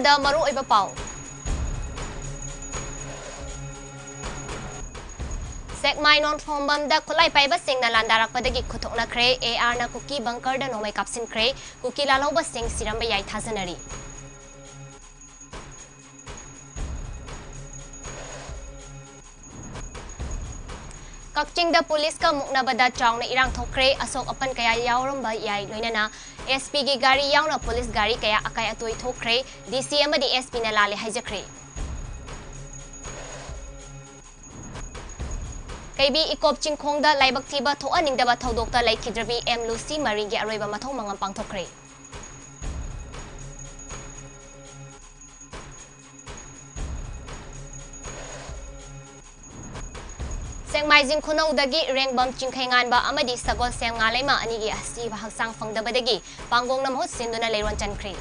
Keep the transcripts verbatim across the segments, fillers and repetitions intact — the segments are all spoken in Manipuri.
ꯗ ꯃꯔꯨꯑꯣꯏꯕ ꯄꯥꯎ꯫ ꯁꯦꯛꯃꯥꯏ ꯅꯣꯡꯊꯣꯝꯕꯝꯗ ꯈꯨꯠꯂꯥꯏ ꯄꯥꯏꯕꯁꯤꯡꯅ ꯂꯥꯟꯗꯥꯔꯛꯄꯗꯒꯤ ꯈꯨꯠꯊꯣꯛꯅꯈ꯭ꯔꯦ꯫ ꯑꯦ ꯑꯥꯔꯅ ꯀꯨꯀꯤ ꯕꯪꯀꯔꯗ ꯅꯣꯡꯃꯩ ꯀꯥꯞꯁꯤꯟꯈ꯭ꯔꯦ꯫ ꯀꯨꯀꯤ ꯂꯥꯜꯍꯧꯕꯁꯤꯡ ꯁꯤꯔꯝꯕ ꯌꯥꯏ ꯊꯥꯖꯅꯔꯤ꯫ ꯀꯛꯆꯤꯡꯗ ꯄꯨꯂꯤꯁꯀ ꯃꯨꯛꯅꯕꯗ ꯆꯥꯎꯅ ꯏꯔꯥꯡ ꯊꯣꯛꯈ꯭ꯔꯦ꯫ ꯑꯁꯣꯛ ꯑꯄꯟ ꯀꯌꯥ ꯌꯥꯎꯔꯝꯕ ꯌꯥꯏ꯫ ꯂꯣꯏꯅꯅ ꯑꯦꯁ ꯄꯤꯒꯤ ꯒꯥꯔꯤ ꯌꯥꯎꯅ ꯄꯨꯂꯤꯁ ꯒꯥꯔꯤ ꯀꯌꯥ ꯑꯀꯥꯏ ꯑꯇꯣꯏ ꯊꯣꯛꯈ꯭ꯔꯦ꯫ ꯗꯤ ꯁꯤ ꯑꯃꯗꯤ ꯑꯦꯁ ꯄꯤꯅ ꯂꯥꯜꯂꯦ ꯍꯥꯏꯖꯈ꯭ꯔꯦ꯫ ꯀꯩꯕꯤ ꯏꯀꯣꯞ ꯆꯤꯡꯈꯣꯡꯗ ꯂꯥꯏꯕꯛ ꯊꯤꯕ ꯊꯣꯛꯍꯟꯅꯤꯡꯗꯕ ꯊꯧꯗꯣꯛꯇ ꯂꯩꯈꯤꯗ꯭ꯔꯕꯤ ꯑꯦꯝ ꯂꯨꯁꯤ ꯃꯔꯤꯡꯒꯤ ꯑꯔꯣꯏꯕ ꯃꯊꯧ ꯃꯉꯝ ꯄꯥꯡꯊꯣꯛꯈ꯭ꯔꯦ꯫ ꯁꯦꯛꯃꯥꯏꯖꯤꯡ ꯈꯨꯅꯧꯗꯒꯤ ꯔꯦꯡꯕꯝ ꯆꯤꯡꯈꯩꯉꯥꯟꯕ ꯑꯃꯗꯤ ꯁꯒꯣꯜꯁꯦꯝ ꯉꯥꯂꯩꯃ ꯑꯅꯤꯒꯤ ꯑꯁꯤꯕ ꯍꯛꯆꯥꯡ ꯐꯪꯗꯕꯗꯒꯤ ꯄꯥꯡꯒꯣꯡꯅ ꯃꯍꯨꯠ ꯁꯤꯟꯗꯨꯅ ꯂꯩꯔꯣꯟ ꯆꯟꯈ꯭ꯔꯦ꯫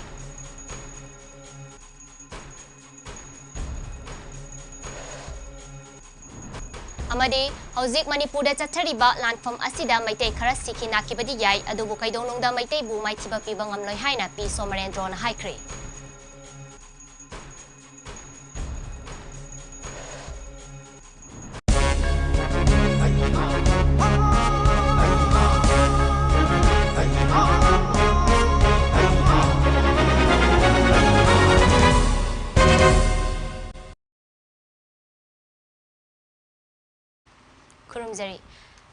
ꯑꯃꯗꯤ ꯍꯧꯖꯤꯛ ꯃꯅꯤꯄꯨꯔꯗ ꯆꯠꯊꯔꯤꯕ ꯂꯥꯟꯐꯝ ꯑꯁꯤꯗ ꯃꯩꯇꯩ ꯈꯔ ꯁꯤꯈꯤ ꯅꯥꯈꯤꯕꯗꯤ ꯌꯥꯏ, ꯑꯗꯨꯕꯨ ꯀꯩꯗꯧꯅꯨꯡꯗ ꯃꯩꯇꯩꯕꯨ ꯃꯥꯏꯊꯤꯕ ꯄꯤꯕ ꯉꯝꯂꯣꯏ ꯍꯥꯏꯅ ꯄꯤ ꯁꯣꯃꯔꯦꯟꯗ꯭ꯔꯣꯅ ꯍꯥꯏꯈ꯭ꯔꯦ꯫ ꯈꯨꯔꯨꯝꯖꯔꯤ꯫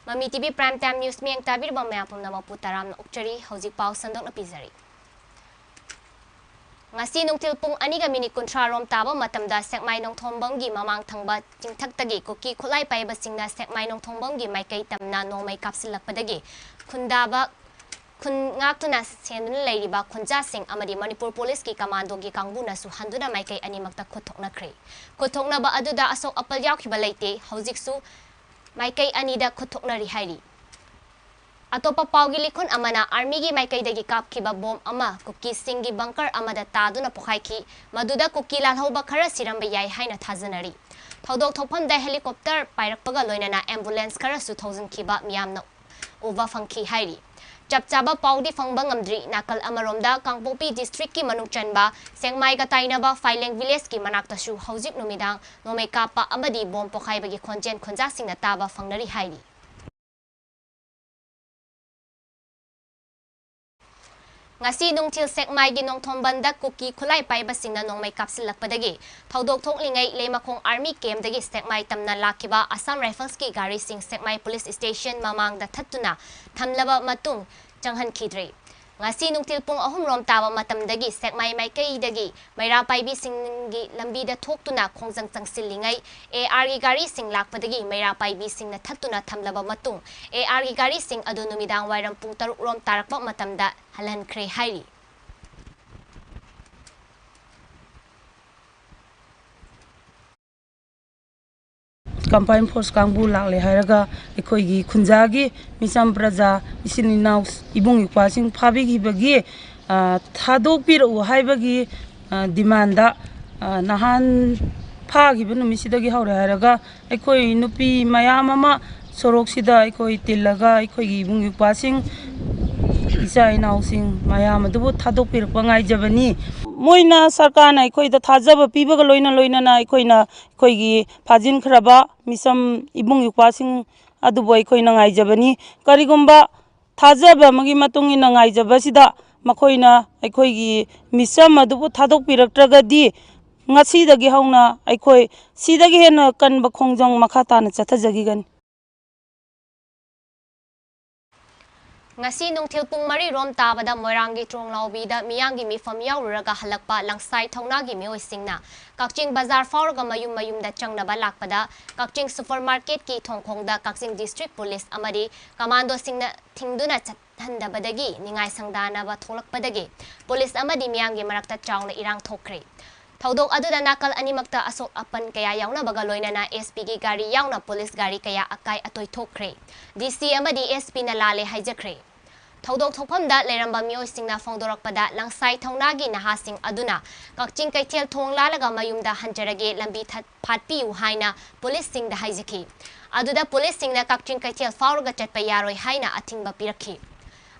ꯃꯃꯤ T V Prime Time News ꯃꯤꯠꯌꯦꯡ ꯇꯥꯕꯤꯔꯤꯕ ꯃꯌꯥꯝ ꯄꯨꯝꯅꯃꯛꯄꯨ ꯇꯔꯥꯝꯅ ꯑꯣꯛꯆꯔꯤ꯫ ꯍꯧꯖꯤꯛ ꯄꯥꯎ ꯁꯟꯗꯣꯛꯅ ꯄꯤꯖꯔꯤ꯫ ꯉꯁꯤ ꯅꯨꯡꯊꯤꯜ ꯄꯨꯡ ꯑꯅꯤꯒ ꯃꯤꯅꯤꯠ ꯀꯨꯟꯊ꯭ꯔꯥ ꯔꯣꯝ ꯇꯥꯕ ꯃꯇꯝꯗ ꯁꯦꯛꯃꯥꯏ ꯅꯣꯡꯊꯣꯝꯕꯝꯒꯤ ꯃꯃꯥꯡ ꯊꯪꯕ ꯆꯤꯡꯊꯛꯇꯒꯤ ꯀꯨꯀꯤ ꯈꯨꯠꯂꯥꯏ ꯄꯥꯏꯕꯁꯤꯡꯅ ꯁꯦꯛꯃꯥꯏ ꯅꯣꯡꯊꯣꯝꯕꯝꯒꯤ ꯃꯥꯏꯀꯩ ꯇꯝꯅ ꯅꯣꯡꯃꯩ ꯀꯥꯞꯁꯤꯜꯂꯛꯄꯗꯒꯤ ꯈꯨꯟꯗꯥꯕ, ꯈꯨꯟ ꯉꯥꯛꯇꯨꯅ ꯁꯦꯟꯗꯨꯅ ꯂꯩꯔꯤꯕ ꯈꯨꯟꯖꯥꯁꯤꯡ ꯑꯃꯗꯤ ꯃꯅꯤꯄꯨꯔ ꯄꯨꯂꯤꯁꯀꯤ ꯀꯃꯥꯟꯗꯣꯒꯤ ꯀꯥꯡꯕꯨꯅꯁꯨ ꯍꯟꯗꯨꯅ ꯃꯥꯏꯀꯩ ꯑꯅꯤꯃꯛꯇ ꯈꯨꯠ ꯊꯣꯛꯅꯈ꯭ꯔꯦ꯫ ꯈꯨꯠ ꯊꯣꯛꯅꯕ ꯑꯗꯨꯗ ꯑꯁꯣꯛ ꯑꯄꯜ ꯌꯥꯎꯈꯤꯕ ꯂꯩꯇꯦ꯫ ꯍꯧꯖꯤꯛꯁꯨ ꯃꯥꯏꯀꯩ ꯑꯅꯤꯗ ꯈꯨꯠ ꯊꯣꯛꯅꯔꯤ ꯍꯥꯏꯔꯤ꯫ ꯑꯇꯣꯞꯄ ꯄꯥꯎꯒꯤ ꯂꯤꯈꯨꯟ ꯑꯃꯅ ꯑꯥꯔꯃꯤꯒꯤ ꯃꯥꯏꯀꯩꯗꯒꯤ ꯀꯥꯞꯈꯤꯕ ꯕꯣꯝ ꯑꯃ ꯀꯨꯀꯤꯁꯤꯡꯒꯤ ꯕꯪꯀꯔ ꯑꯃꯗ ꯇꯥꯗꯨꯅ ꯄꯣꯈꯥꯏꯈꯤ꯫ ꯃꯗꯨꯗ ꯀꯨꯀꯤ ꯂꯥꯜꯍꯧꯕ ꯈꯔ ꯁꯤꯔꯝꯕ ꯌꯥꯏ ꯍꯥꯏꯅ ꯊꯥꯖꯅꯔꯤ꯫ ꯊꯧꯗꯣꯛ ꯊꯣꯛꯐꯝꯗ ꯍꯦꯂꯤꯀꯣꯞꯇꯔ ꯄꯥꯏꯔꯛꯄꯒ ꯂꯣꯏꯅꯅ ꯑꯦꯝꯕꯨꯂꯦꯟꯁ ꯈꯔꯁꯨ ꯊꯧꯖꯤꯟꯈꯤꯕ ꯃꯤꯌꯥꯝꯅ ꯎꯕ ꯐꯪꯈꯤ ꯍꯥꯏꯔꯤ꯫ ꯆꯞ ꯆꯥꯕ ꯄꯥꯎꯗꯤ ꯐꯪꯕ ꯉꯝꯗ꯭ꯔꯤ꯫ ꯅꯥꯀꯜ ꯑꯃꯔꯣꯝꯗ ꯀꯥꯡꯄꯣꯛꯄꯤ district ꯀꯤ ꯃꯅꯨꯡ ꯆꯟꯕ ꯁꯦꯛꯃꯥꯏꯒ ꯇꯥꯏꯅꯕ ꯐꯥꯏꯂꯦꯡ village ꯀꯤ ꯃꯅꯥꯛꯇꯁꯨ ꯍꯧꯖꯤꯛ ꯅꯨꯃꯤꯗꯥꯡ ꯅꯣꯡꯃꯩ ꯀꯥꯞꯄ ꯑꯃꯗꯤ ꯕꯣꯝ ꯄꯣꯈꯥꯏꯕꯒꯤ ꯈꯣꯟꯖꯦꯜ ꯈꯣꯟꯖꯥꯁꯤꯡꯅ ꯇꯥꯕ ꯐꯪꯅꯔꯤ ꯍꯥꯏꯔꯤ꯫ ꯉꯁꯤ ꯅꯨꯡꯊꯤꯜ ꯁꯦꯛꯃꯥꯏꯒꯤ ꯅꯣꯡꯊꯣꯝꯕꯟꯗ ꯀꯨꯀꯤ ꯈꯨꯠꯂꯥꯏ ꯄꯥꯏꯕꯁꯤꯡꯅ ꯅꯣꯡꯃꯩ ꯀꯥꯞꯁꯤꯜꯂꯛꯄꯗꯒꯤ ꯊꯧꯗꯣꯛ ꯊꯣꯛꯂꯤꯉꯩ ꯂꯩꯃꯈꯣꯡ army camp ꯇꯒꯤ ꯁꯦꯛꯃꯥꯏ ꯇꯝꯅ ꯂꯥꯛꯈꯤꯕ Assam Rifles ꯀꯤ ꯒꯥꯔꯤꯁꯤꯡ ꯁꯦꯛꯃꯥꯏ police station ꯃꯃꯥꯡꯗ ꯊꯠꯇꯨꯅ ꯊꯝꯂꯕ ꯃꯇꯨꯡ ꯆꯪꯍꯟꯈꯤꯗ꯭ꯔꯦ꯫ ꯉꯁꯤ ꯅꯨꯡꯊꯤꯜ ꯄꯨꯡ ꯑꯍꯨꯝ ꯔꯣꯝ ꯇꯥꯕ ꯃꯇꯝꯗꯒꯤ ꯁꯦꯛꯃꯥꯏ ꯃꯥꯏꯀꯩꯗꯒꯤ ꯃꯩꯔꯥ ꯄꯥꯏꯕꯤꯁꯤꯡꯒꯤ ꯂꯝꯕꯤꯗ ꯊꯣꯛꯇꯨꯅ ꯈꯣꯡꯖꯪ ꯆꯪꯁꯤꯜꯂꯤꯉꯩ AR ꯒꯤ ꯒꯥꯔꯤꯁꯤꯡ ꯂꯥꯛꯄꯗꯒꯤ ꯃꯩꯔꯥ ꯄꯥꯏꯕꯤꯁꯤꯡꯅ ꯊꯠꯇꯨꯅ ꯊꯝꯂꯕ ꯃꯇꯨꯡ AR ꯒꯤ ꯒꯥꯔꯤꯁꯤꯡ ꯑꯗꯨ ꯅꯨꯃꯤꯗꯥꯡ ꯋꯥꯏꯔꯝ ꯄꯨꯡ ꯇꯔꯨꯛ ꯔꯣꯝ ꯇꯥꯔꯛꯄ ꯃꯇꯝꯗ ꯍꯜꯍꯟꯈ꯭ꯔꯦ ꯍꯥꯏꯔꯤ꯫ Combined force ꯀꯥꯡꯕꯨ ꯂꯥꯛꯂꯦ ꯍꯥꯏꯔꯒ ꯑꯩꯈꯣꯏꯒꯤ ꯈꯨꯟꯖꯥꯒꯤ ꯃꯤꯆꯝ ꯄ꯭ꯔꯖꯥ, ꯏꯆꯤꯟ ꯏꯅꯥꯎ, ꯏꯕꯨꯡ ꯏꯄ꯭ꯋꯥꯁꯤꯡ ꯐꯥꯕꯤꯈꯤꯕꯒꯤ, ꯑ, ꯊꯥꯗꯣꯛꯄꯤꯔꯛꯎ ꯍꯥꯏꯕꯒꯤ, ꯑ, demand, ꯑ, ꯅꯍꯥꯟ ꯐꯥꯈꯤꯕ ꯅꯨꯃꯤꯠꯁꯤꯗꯒꯤ ꯍꯧꯔꯦ ꯍꯥꯏꯔꯒ ꯑꯩꯈꯣꯏ ꯅꯨꯄꯤ ꯃꯌꯥꯝ ꯑꯃ ꯁꯣꯔꯣꯛꯁꯤꯗ ꯑꯩꯈꯣꯏ ꯇꯤꯜꯂꯒ ꯑꯩꯈꯣꯏꯒꯤ ꯏꯕꯨꯡ ꯏꯄ꯭ꯋꯥꯁꯤꯡ, ꯏꯆꯥ ꯏꯅꯥꯎꯁꯤꯡ ꯃꯌꯥꯝ ꯑꯗꯨꯕꯨ ꯊꯥꯗꯣꯛꯄꯤꯔꯛꯄ ꯉꯥꯏꯖꯕꯅꯤ꯫ ꯃꯣꯏꯅ ꯁꯔꯀꯥꯔꯅ ꯑꯩꯈꯣꯏꯗ ꯊꯥꯖꯕ ꯄꯤꯕꯒ ꯂꯣꯏꯅ ꯂꯣꯏꯅꯅ ꯑꯩꯈꯣꯏꯅ ꯑꯩꯈꯣꯏꯒꯤ ꯐꯥꯖꯤꯟꯈ꯭ꯔꯕ ꯃꯤꯆꯝ ꯏꯕꯨꯡ ꯏꯄ꯭ꯋꯥꯁꯤꯡ ꯑꯗꯨꯕꯨ ꯑꯩꯈꯣꯏꯅ ꯉꯥꯏꯖꯕꯅꯤ꯫ ꯀꯔꯤꯒꯨꯝꯕ ꯊꯥꯖꯕ ꯑꯃꯒꯤ ꯃꯇꯨꯡ ꯏꯟꯅ ꯉꯥꯏꯖꯕꯁꯤꯗ ꯃꯈꯣꯏꯅ ꯑꯩꯈꯣꯏꯒꯤ ꯃꯤꯆꯝ ꯑꯗꯨꯕꯨ ꯊꯥꯗꯣꯛꯄꯤꯔꯛꯇ꯭ꯔꯒꯗꯤ ꯉꯁꯤꯗꯒꯤ ꯍꯧꯅ ꯑꯩꯈꯣꯏ ꯁꯤꯗꯒꯤ ꯍꯦꯟꯅ ꯀꯟꯕ ꯈꯣꯡꯖꯪ ꯃꯈꯥ ꯇꯥꯅ ꯆꯠꯊꯖꯈꯤꯒꯅꯤ꯫ ꯉꯁꯤ ꯅꯨꯡꯊꯤꯜ ꯄꯨꯡ ꯃꯔꯤ ꯔꯣꯝ ꯇꯥꯕꯗ ꯃꯣꯏꯔꯥꯡꯒꯤ ꯇ꯭ꯔꯣꯡꯂꯥꯎꯕꯤꯗ ꯃꯤꯌꯥꯝꯒꯤ ꯃꯤꯐꯝ ꯌꯥꯎꯔꯨꯔꯒ ꯍꯜꯂꯛꯄ ꯂꯪꯁꯥꯏ ꯊꯧꯅꯥꯒꯤ ꯃꯤꯑꯣꯏꯁꯤꯡꯅ ꯀꯛꯆꯤꯡ ꯕꯖꯥꯔ ꯐꯥꯎꯔꯒ ꯃꯌꯨꯝ ꯃꯌꯨꯝꯗ ꯆꯪꯅꯕ ꯂꯥꯛꯄꯗ ꯀꯛꯆꯤꯡ supermarket ꯀꯤ ꯊꯣꯡꯈꯣꯡꯗ ꯀꯛꯆꯤꯡ district police ꯑꯃꯗꯤ commando ꯁꯤꯡꯅ ꯊꯤꯡꯗꯨꯅ ꯆꯠꯍꯟꯗꯕꯗꯒꯤ ꯅꯤꯡꯉꯥꯏ ꯁꯪꯗꯥꯅꯕ ꯊꯣꯛꯂꯛꯄꯗꯒꯤ police ꯑꯃꯗꯤ ꯃꯤꯌꯥꯝꯒꯤ ꯃꯔꯛꯇ ꯆꯥꯎꯅ ꯏꯔꯥꯡ ꯊꯣꯛꯈ꯭ꯔꯦ꯫ ꯊꯧꯗꯣꯛ ꯑꯗꯨꯗ ꯅꯥꯀꯜ ꯑꯅꯤꯃꯛꯇ ꯑꯁꯣꯛ ꯑꯄꯟ ꯀꯌꯥ ꯌꯥꯎꯅꯕꯒ ꯂꯣꯏꯅꯅ SP ꯒꯤ ꯒꯥꯔꯤ ꯌꯥꯎꯅ police ꯒꯥꯔꯤ ꯀꯌꯥ ꯑꯀꯥꯏ ꯑꯇꯣꯏ ꯊꯣꯛꯈ꯭ꯔꯦ꯫ DC ꯑꯃꯗꯤ SP ꯅ ꯂꯥꯜꯂꯦ ꯍꯥꯏꯖꯈ꯭ꯔꯦ꯫ ꯊꯧꯗꯣꯛ ꯊꯣꯛꯐꯝꯗ ꯂꯩꯔꯝꯕ ꯃꯤꯑꯣꯏꯁꯤꯡꯅ ꯐꯣꯡꯗꯣꯔꯛꯄꯗ ꯂꯪꯁꯥꯏ ꯊꯧꯅꯥꯒꯤ ꯅꯍꯥꯁꯤꯡ ꯑꯗꯨꯅ ꯀꯛꯆꯤꯡ ꯀꯩꯊꯦꯜ ꯊꯣꯡ ꯂꯥꯜꯂꯒ ꯃꯌꯨꯝꯗ ꯍꯟꯖꯔꯒꯦ, ꯂꯝꯕꯤ ꯊꯠ-, ꯐꯥꯠꯄꯤꯌꯨ ꯍꯥꯏꯅ police ꯁꯤꯡꯗ ꯍꯥꯏꯖꯈꯤ꯫ ꯑꯗꯨꯗ police ꯁꯤꯡꯅ ꯀꯛꯆꯤꯡ ꯀꯩꯊꯦꯜ ꯐꯥꯎꯔꯒ ꯆꯠꯄ ꯌꯥꯔꯣꯏ ꯍꯥꯏꯅ ꯑꯊꯤꯡꯕ ꯄꯤꯔꯛꯈꯤ꯫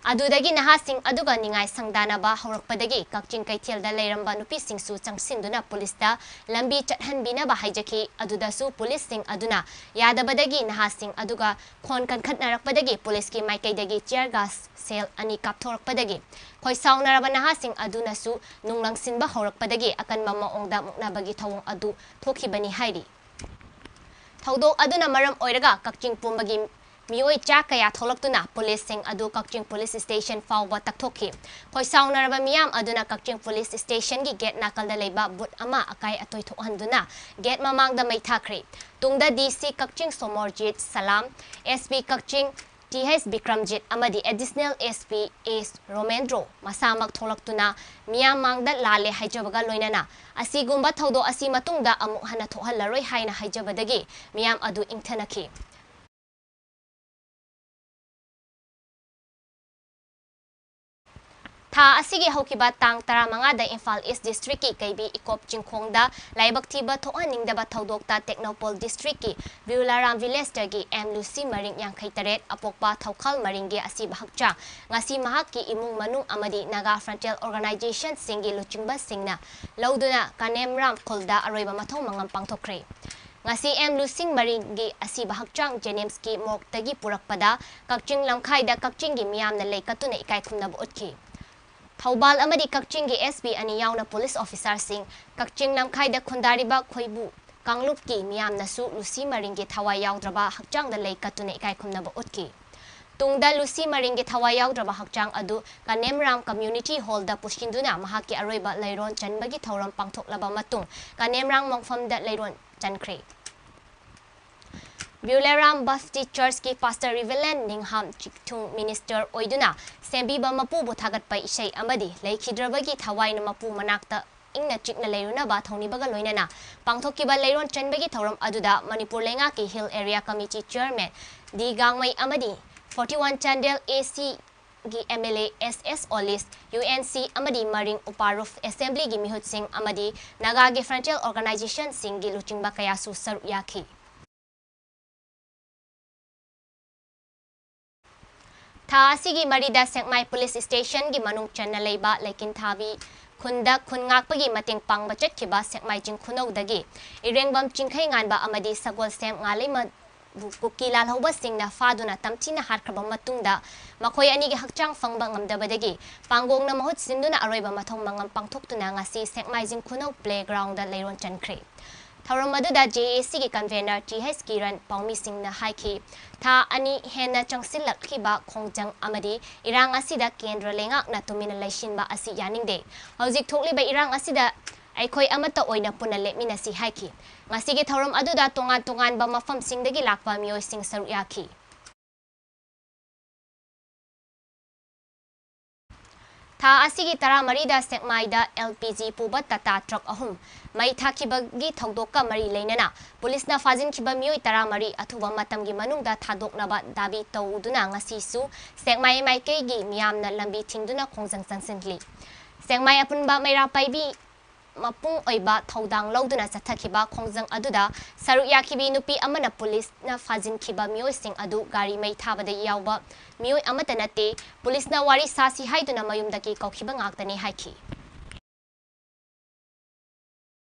ꯑꯗꯨꯗꯒꯤ ꯅꯍꯥꯁꯤꯡ ꯑꯗꯨꯒ ꯅꯤꯡꯉꯥꯏ ꯁꯪꯗꯥꯅꯕ ꯍꯧꯔꯛꯄꯗꯒꯤ ꯀꯛꯆꯤꯡ ꯀꯩꯊꯦꯜꯗ ꯂꯩꯔꯝꯕ ꯅꯨꯄꯤꯁꯤꯡꯁꯨ ꯆꯪꯁꯤꯟꯗꯨꯅ ꯄꯨꯂꯤꯁꯇ ꯂꯝꯕꯤ ꯆꯠꯍꯟꯕꯤꯅꯕ ꯍꯥꯏꯖꯈꯤ꯫ ꯑꯗꯨꯗꯁꯨ ꯄꯨꯂꯤꯁꯁꯤꯡ ꯑꯗꯨꯅ ꯌꯥꯗꯕꯗꯒꯤ ꯅꯍꯥꯁꯤꯡ ꯑꯗꯨꯒ ꯈꯣꯟ ꯀꯟꯈꯠꯅꯔꯛꯄꯗꯒꯤ ꯄꯨꯂꯤꯁꯀꯤ ꯃꯥꯏꯀꯩꯗꯒꯤ tear gas shell ꯑꯅꯤ ꯀꯥꯞꯊꯣꯔꯛꯄꯗꯒꯤ ꯈꯣꯏꯁꯥꯎꯅꯔꯕ ꯅꯍꯥꯁꯤꯡ ꯑꯗꯨꯅꯁꯨ ꯅꯨꯡ ꯂꯪꯁꯤꯟꯕ ꯍꯧꯔꯛꯄꯗꯒꯤ ꯑꯀꯟꯕ ꯃꯑꯣꯡꯗ ꯃꯨꯛꯅꯕꯒꯤ ꯊꯧꯑꯣꯡ ꯑꯗꯨ ꯊꯣꯛꯈꯤꯕꯅꯤ ꯍꯥꯏꯔꯤ꯫ ꯊꯧꯗꯣꯛ ꯑꯗꯨꯅ ꯃꯔꯝ ꯑꯣꯏꯔꯒ ꯀꯛꯆꯤꯡ ꯄꯨꯝꯕꯒꯤ ꯃꯤꯑꯣꯏ ꯆꯥ ꯀꯌꯥ ꯊꯣꯛꯂꯛꯇꯨꯅ ꯄꯨꯂꯤꯁꯁꯤꯡ ꯑꯗꯨ ꯀꯛꯆꯤꯡ ꯄꯨꯂꯤꯁ ꯁ꯭ꯇꯦꯁꯟ ꯐꯥꯎꯕ ꯇꯛꯊꯣꯛꯈꯤ꯫ ꯈꯣꯏꯁꯥꯎꯅꯔꯕ ꯃꯤꯌꯥꯝ ꯑꯗꯨꯅ ꯀꯛꯆꯤꯡ ꯄꯨꯂꯤꯁ ꯁ꯭ꯇꯦꯁꯟꯒꯤ ꯒꯦꯠ ꯅꯥꯀꯜꯗ ꯂꯩꯕ ꯕꯨꯠ ꯑꯃ ꯑꯀꯥꯏ ꯑꯇꯣꯏ ꯊꯣꯛꯍꯟꯗꯨꯅ ꯒꯦꯠ ꯃꯃꯥꯡꯗ ꯃꯩ ꯊꯥꯈ꯭ꯔꯦ꯫ ꯇꯨꯡꯗ ꯗꯤ ꯁꯤ ꯀꯛꯆꯤꯡ ꯁꯣꯃꯣꯔꯖꯤꯠ ꯁꯂꯥꯝ, ꯑꯦꯁ ꯄꯤ ꯀꯛꯆꯤꯡ ꯇꯤ ꯑꯩꯆ ꯕꯤꯀ꯭ꯔꯝꯖꯤꯠ ꯑꯃꯗꯤ ꯑꯦꯗꯤꯁꯅꯦꯜ ꯑꯦꯁ ꯄꯤ ꯑꯦꯁ ꯔꯣꯃꯦꯟꯗ꯭ꯔꯣ ꯃꯁꯥꯃꯛ ꯊꯣꯛꯂꯛꯇꯨꯅ ꯃꯤꯌꯥꯝ ꯃꯥꯡꯗ ꯂꯥꯜꯂꯦ ꯍꯥꯏꯖꯕꯒ ꯂꯣꯏꯅꯅ ꯑꯁꯤꯒꯨꯝꯕ ꯊꯧꯗꯣꯛ ꯑꯁꯤ ꯃꯇꯨꯡꯗ ꯑꯃꯨꯛ ꯍꯟꯅ ꯊꯣꯛꯍꯜꯂꯔꯣꯏ ꯍꯥꯏꯅ ꯍꯥꯏꯖꯕꯗꯒꯤ ꯃꯤꯌꯥꯝ ꯑꯗꯨ ꯏꯪꯊꯅꯈꯤ꯫ ꯊꯥ ꯑꯁꯤꯒꯤ ꯍꯧꯈꯤꯕ ꯇꯥꯡ ꯇꯔꯥꯃꯉꯥꯗ ꯏꯝꯐꯥꯜ ꯏꯁ ꯗꯤꯁꯇ꯭ꯔꯤꯛꯀꯤ ꯀꯩꯕꯤ ꯏꯀꯣꯞ ꯆꯤꯡꯈꯣꯡꯗ ꯂꯥꯏꯕꯛ ꯊꯤꯕ ꯊꯣꯛꯍꯟꯅꯤꯡꯗꯕ ꯊꯧꯗꯣꯛꯇ ꯇꯦꯡꯅꯧꯄꯜ ꯗꯤꯁꯇ꯭ꯔꯤꯛꯀꯤ ꯕꯤꯎꯂꯥꯔꯥꯝ ꯚꯤꯂꯦꯖꯇꯒꯤ ꯑꯦꯝ ꯂꯨꯁꯤ ꯃꯔꯤꯡ ꯌꯥꯡꯈꯩ ꯇꯔꯦꯠ, ꯑꯄꯣꯛꯄ ꯊꯧꯈꯥꯜ ꯃꯔꯤꯡꯒꯤ ꯑꯁꯤꯕ ꯍꯛꯆꯥꯡ ꯉꯁꯤ ꯃꯍꯥꯛꯀꯤ ꯏꯃꯨꯡ ꯃꯅꯨꯡ ꯑꯃꯗꯤ ꯅꯥꯒꯥ ꯐ꯭ꯔꯟꯇꯦꯜ ꯑꯣꯔꯒꯅꯥꯏꯖꯦꯁꯟꯁꯤꯡꯒꯤ ꯂꯨꯆꯤꯡꯕꯁꯤꯡꯅ ꯂꯧꯗꯨꯅ ꯀꯥꯅꯦꯝꯔꯥꯝ ꯈꯨꯜꯗ ꯑꯔꯣꯏꯕ ꯃꯊꯧ ꯃꯉꯝ ꯄꯥꯡꯊꯣꯛꯈ꯭ꯔꯦ꯫ ꯉꯁꯤ ꯑꯦꯝ ꯂꯨꯁꯤ ꯃꯔꯤꯡꯒꯤ ꯑꯁꯤꯕ ꯍꯛꯆꯥꯡ ꯖꯦꯅꯤꯝꯁꯀꯤ ꯃꯣꯔꯒꯇꯒꯤ ꯄꯨꯔꯛꯄꯗ ꯀꯛꯆꯤꯡ ꯂꯝꯈꯥꯏꯗ ꯀꯛꯆꯤꯡꯒꯤ ꯃꯤꯌꯥꯝꯅ ꯂꯩ ꯀꯠꯇꯨꯅ ꯏꯀꯥꯏ ꯈꯨꯝꯅꯕ ꯎꯠꯈꯤ꯫ ꯊꯧꯕꯥꯜ ꯑꯃꯗꯤ ꯀꯛꯆꯤꯡꯒꯤ ꯑꯦꯁ ꯄꯤ ꯑꯅꯤ ꯌꯥꯎꯅ ꯄꯨꯂꯤꯁ ꯑꯣꯐꯤꯁꯥꯔꯁꯤꯡ, ꯀꯛꯆꯤꯡ ꯂꯝꯈꯥꯏꯗ ꯈꯨꯟꯗꯥꯔꯤꯕ ꯈꯣꯏꯕꯨ ꯀꯥꯡꯂꯨꯞꯀꯤ ꯃꯤꯌꯥꯝꯅꯁꯨ ꯂꯨꯁꯤ ꯃꯔꯤꯡꯒꯤ ꯊꯋꯥꯏ ꯌꯥꯎꯗ꯭ꯔꯕ ꯍꯛꯆꯥꯡꯗ ꯂꯩ ꯀꯠꯇꯨꯅ ꯏꯀꯥꯏ ꯈꯨꯝꯅꯕ ꯎꯠꯈꯤ꯫ ꯇꯨꯡꯗ ꯂꯨꯁꯤ ꯃꯔꯤꯡꯒꯤ ꯊꯋꯥꯏ ꯌꯥꯎꯗ꯭ꯔꯕ ꯍꯛꯆꯥꯡ ꯑꯗꯨ ꯀꯥꯅꯦꯝꯔꯥꯝ ꯀꯝꯃ꯭ꯌꯨꯅꯤꯇꯤ ꯍꯣꯜꯗ ꯄꯨꯁꯤꯟꯗꯨꯅ ꯃꯍꯥꯛꯀꯤ ꯑꯔꯣꯏꯕ ꯂꯩꯔꯣꯟ ꯆꯟꯕꯒꯤ ꯊꯧꯔꯝ ꯄꯥꯡꯊꯣꯛꯂꯕ ꯃꯇꯨꯡ ꯀꯥꯅꯦꯝꯔꯥꯝ ꯃꯣꯡꯐꯝꯗ ꯂꯩꯔꯣꯟ ꯆꯟꯈ꯭ꯔꯦ꯫ ꯕ꯭ꯌꯨꯂꯦꯔꯥꯝ ꯕꯥꯞꯇꯤꯁ ꯆꯔꯆꯀꯤ ꯄꯥꯁꯇꯔ ꯔꯤꯚꯔꯦꯟ ꯅꯤꯡꯍꯥꯝ ꯆꯤꯛꯊꯨꯡ ꯃꯤꯅꯤꯁꯇꯔ ꯑꯣꯏꯗꯨꯅ ꯁꯦꯝꯕꯤꯕ ꯃꯄꯨꯕꯨ ꯊꯥꯒꯠꯄ ꯏꯁꯩ ꯑꯃꯗꯤ ꯂꯩꯈꯤꯗ꯭ꯔꯕꯒꯤ ꯊꯋꯥꯏꯅ ꯃꯄꯨ ꯃꯅꯥꯛꯇ ꯏꯪꯅ ꯆꯤꯛꯅ ꯂꯩꯔꯨꯅꯕ ꯊꯧꯅꯤꯕꯒ ꯂꯣꯏꯅꯅ ꯄꯥꯡꯊꯣꯛꯈꯤꯕ ꯂꯩꯔꯣꯟ ꯆꯟꯕꯒꯤ ꯊꯧꯔꯝ ꯑꯗꯨꯗ ꯃꯅꯤꯄꯨꯔ ꯂꯩꯉꯥꯛꯀꯤ hill area committee chairman D Gangmei ꯑꯃꯗꯤ forty one Chandel A C ꯒꯤ M L A S S Olish, U N C ꯑꯃꯗꯤ ꯃꯔꯤꯡ ꯎꯄꯥꯔꯨꯞ ꯑꯦꯁꯦꯝꯕ꯭ꯂꯤꯒꯤ ꯃꯤꯍꯨꯠꯁꯤꯡ ꯑꯃꯗꯤ ꯅꯥꯒꯥꯒꯤ ꯐ꯭ꯔꯟꯇꯦꯜ ꯑꯣꯔꯒꯅꯥꯏꯖꯦꯁꯟꯁꯤꯡꯒꯤ ꯂꯨꯆꯤꯡꯕ ꯀꯌꯥꯁꯨ ꯁꯔꯨꯛ ꯌꯥꯈꯤ꯫ ꯊꯥ ꯑꯁꯤꯒꯤ ꯃꯔꯤꯗ ꯁꯦꯛꯃꯥꯏ ꯄꯨꯂꯤꯁ ꯁ꯭ꯇꯦꯁꯟꯒꯤ ꯃꯅꯨꯡ ꯆꯟꯅ ꯂꯩꯕ ꯂꯩꯀꯤꯟꯊꯥꯕꯤ ꯈꯨꯟꯗ ꯈꯨꯟ ꯉꯥꯛꯄꯒꯤ ꯃꯇꯦꯡ ꯄꯥꯡꯕ ꯆꯠꯈꯤꯕ ꯁꯦꯛꯃꯥꯏ ꯆꯤꯡꯈꯨꯅꯧꯗꯒꯤ ꯏꯔꯦꯡꯕꯝ ꯆꯤꯡꯈꯩꯉꯥꯟꯕ ꯑꯃꯗꯤ ꯁꯒꯣꯜꯁꯦꯝ ꯉꯥꯂꯩꯃꯕꯨ ꯀꯨꯀꯤ ꯂꯥꯜꯍꯧꯕꯁꯤꯡꯅ ꯐꯥꯗꯨꯅ ꯇꯝꯊꯤꯅ ꯍꯥꯠꯈ꯭ꯔꯕ ꯃꯇꯨꯡꯗ ꯃꯈꯣꯏ ꯑꯅꯤꯒꯤ ꯍꯛꯆꯥꯡ ꯐꯪꯕ ꯉꯝꯗꯕꯗꯒꯤ ꯄꯥꯡꯒꯣꯡꯅ ꯃꯍꯨꯠ ꯁꯤꯟꯗꯨꯅ ꯑꯔꯣꯏꯕ ꯃꯊꯧ ꯃꯉꯝ ꯄꯥꯡꯊꯣꯛꯇꯨꯅ ꯉꯁꯤ ꯁꯦꯛꯃꯥꯏ ꯆꯤꯡꯈꯨꯅꯧ ꯄ꯭ꯂꯦꯒ꯭ꯔꯥꯎꯟꯗ ꯂꯩꯔꯣꯟ ꯆꯟꯈ꯭ꯔꯦ꯫ ꯊꯧꯔꯝ ꯑꯗꯨꯗ ꯖꯦ ꯑꯦ ꯁꯤꯒꯤ ꯀꯟꯚꯦꯅꯔ ꯇꯤ ꯍꯩꯆ ꯀꯤꯔꯟ ꯄꯥꯎꯃꯤꯁꯤꯡꯅ ꯍꯥꯏꯈꯤ, ꯊꯥ ꯑꯅꯤ ꯍꯦꯟꯅ ꯆꯪꯁꯤꯜꯂꯛꯂꯤꯕ ꯈꯣꯡꯖꯪ ꯑꯃꯗꯤ ꯏꯔꯥꯡ ꯑꯁꯤꯗ ꯀꯦꯟꯗ꯭ꯔ ꯂꯩꯉꯥꯛꯅ ꯇꯨꯃꯤꯟꯅ ꯂꯩꯁꯤꯟꯕ ꯑꯁꯤ ꯌꯥꯅꯤꯡꯗꯦ꯫ ꯍꯧꯖꯤꯛ ꯊꯣꯛꯂꯤꯕ ꯏꯔꯥꯡ ꯑꯁꯤꯗ ꯑꯩꯈꯣꯏ ꯑꯃꯠꯇ ꯑꯣꯏꯅ ꯄꯨꯟꯅ ꯂꯦꯞꯃꯤꯟꯅꯁꯤ ꯍꯥꯏꯈꯤ꯫ ꯉꯁꯤꯒꯤ ꯊꯧꯔꯝ ꯑꯗꯨꯗ ꯇꯣꯉꯥꯟ ꯇꯣꯉꯥꯟꯕ ꯃꯐꯝꯁꯤꯡꯗꯒꯤ ꯂꯥꯛꯄ ꯃꯤꯑꯣꯏꯁꯤꯡ ꯁꯔꯨꯛ ꯌꯥꯈꯤ꯫ ꯊꯥ ꯑꯁꯤꯒꯤ ꯇꯔꯥꯃꯔꯤꯗ ꯁꯦꯛꯃꯥꯏꯗ ꯑꯦꯜ ꯄꯤ ꯖꯤ ꯄꯨꯕ ꯇꯥꯇꯥ ꯇ꯭ꯔꯛ ꯑꯍꯨꯝ ꯃꯩ ꯊꯥꯈꯤꯕꯒꯤ ꯊꯧꯗꯣꯛꯀ ꯃꯔꯤ ꯂꯩꯅꯅ ꯄꯨꯂꯤꯁꯅ ꯐꯥꯖꯤꯟꯈꯤꯕ ꯃꯤꯑꯣꯏ ꯇꯔꯥꯃꯔꯤ ꯑꯊꯨꯕ ꯃꯇꯝꯒꯤ ꯃꯅꯨꯡꯗ ꯊꯥꯗꯣꯛꯅꯕ ꯗꯥꯕꯤ ꯇꯧꯗꯨꯅ ꯉꯁꯤꯁꯨ ꯁꯦꯛꯃꯥꯏ ꯃꯥꯏꯀꯩꯒꯤ ꯃꯤꯌꯥꯝꯅ ꯂꯝꯕꯤ ꯊꯤꯡꯗꯨꯅ ꯈꯣꯡꯖꯪ ꯆꯪꯁꯤꯟꯈꯤ꯫ ꯁꯦꯛꯃꯥꯏ ꯑꯄꯨꯟꯕ ꯃꯩꯔꯥ ꯄꯥꯏꯕꯤ ꯃꯄꯨꯡ ꯑꯣꯏꯕ ꯊꯧꯗꯥꯡ ꯂꯧꯗꯨꯅ ꯆꯠꯊꯈꯤꯕ ꯈꯣꯡꯖꯪ ꯑꯗꯨꯗ ꯁꯔꯨꯛ ꯌꯥꯈꯤꯕꯤ ꯅꯨꯄꯤ ꯑꯃꯅ ꯄꯨꯂꯤꯁꯅ ꯐꯥꯖꯤꯟꯈꯤꯕ ꯃꯤꯑꯣꯏꯁꯤꯡ ꯑꯗꯨ ꯒꯥꯔꯤ ꯃꯩ ꯊꯥꯕꯗ ꯌꯥꯎꯕ ꯃꯤꯑꯣꯏ ꯑꯃꯠꯇ ꯅꯠꯇꯦ, ꯄꯨꯂꯤꯁꯅ ꯋꯥꯔꯤ ꯁꯥꯁꯤ ꯍꯥꯏꯗꯨꯅ ꯃꯌꯨꯝꯗꯒꯤ ꯀꯧꯈꯤꯕ ꯉꯥꯛꯇꯅꯤ ꯍꯥꯏꯈꯤ꯫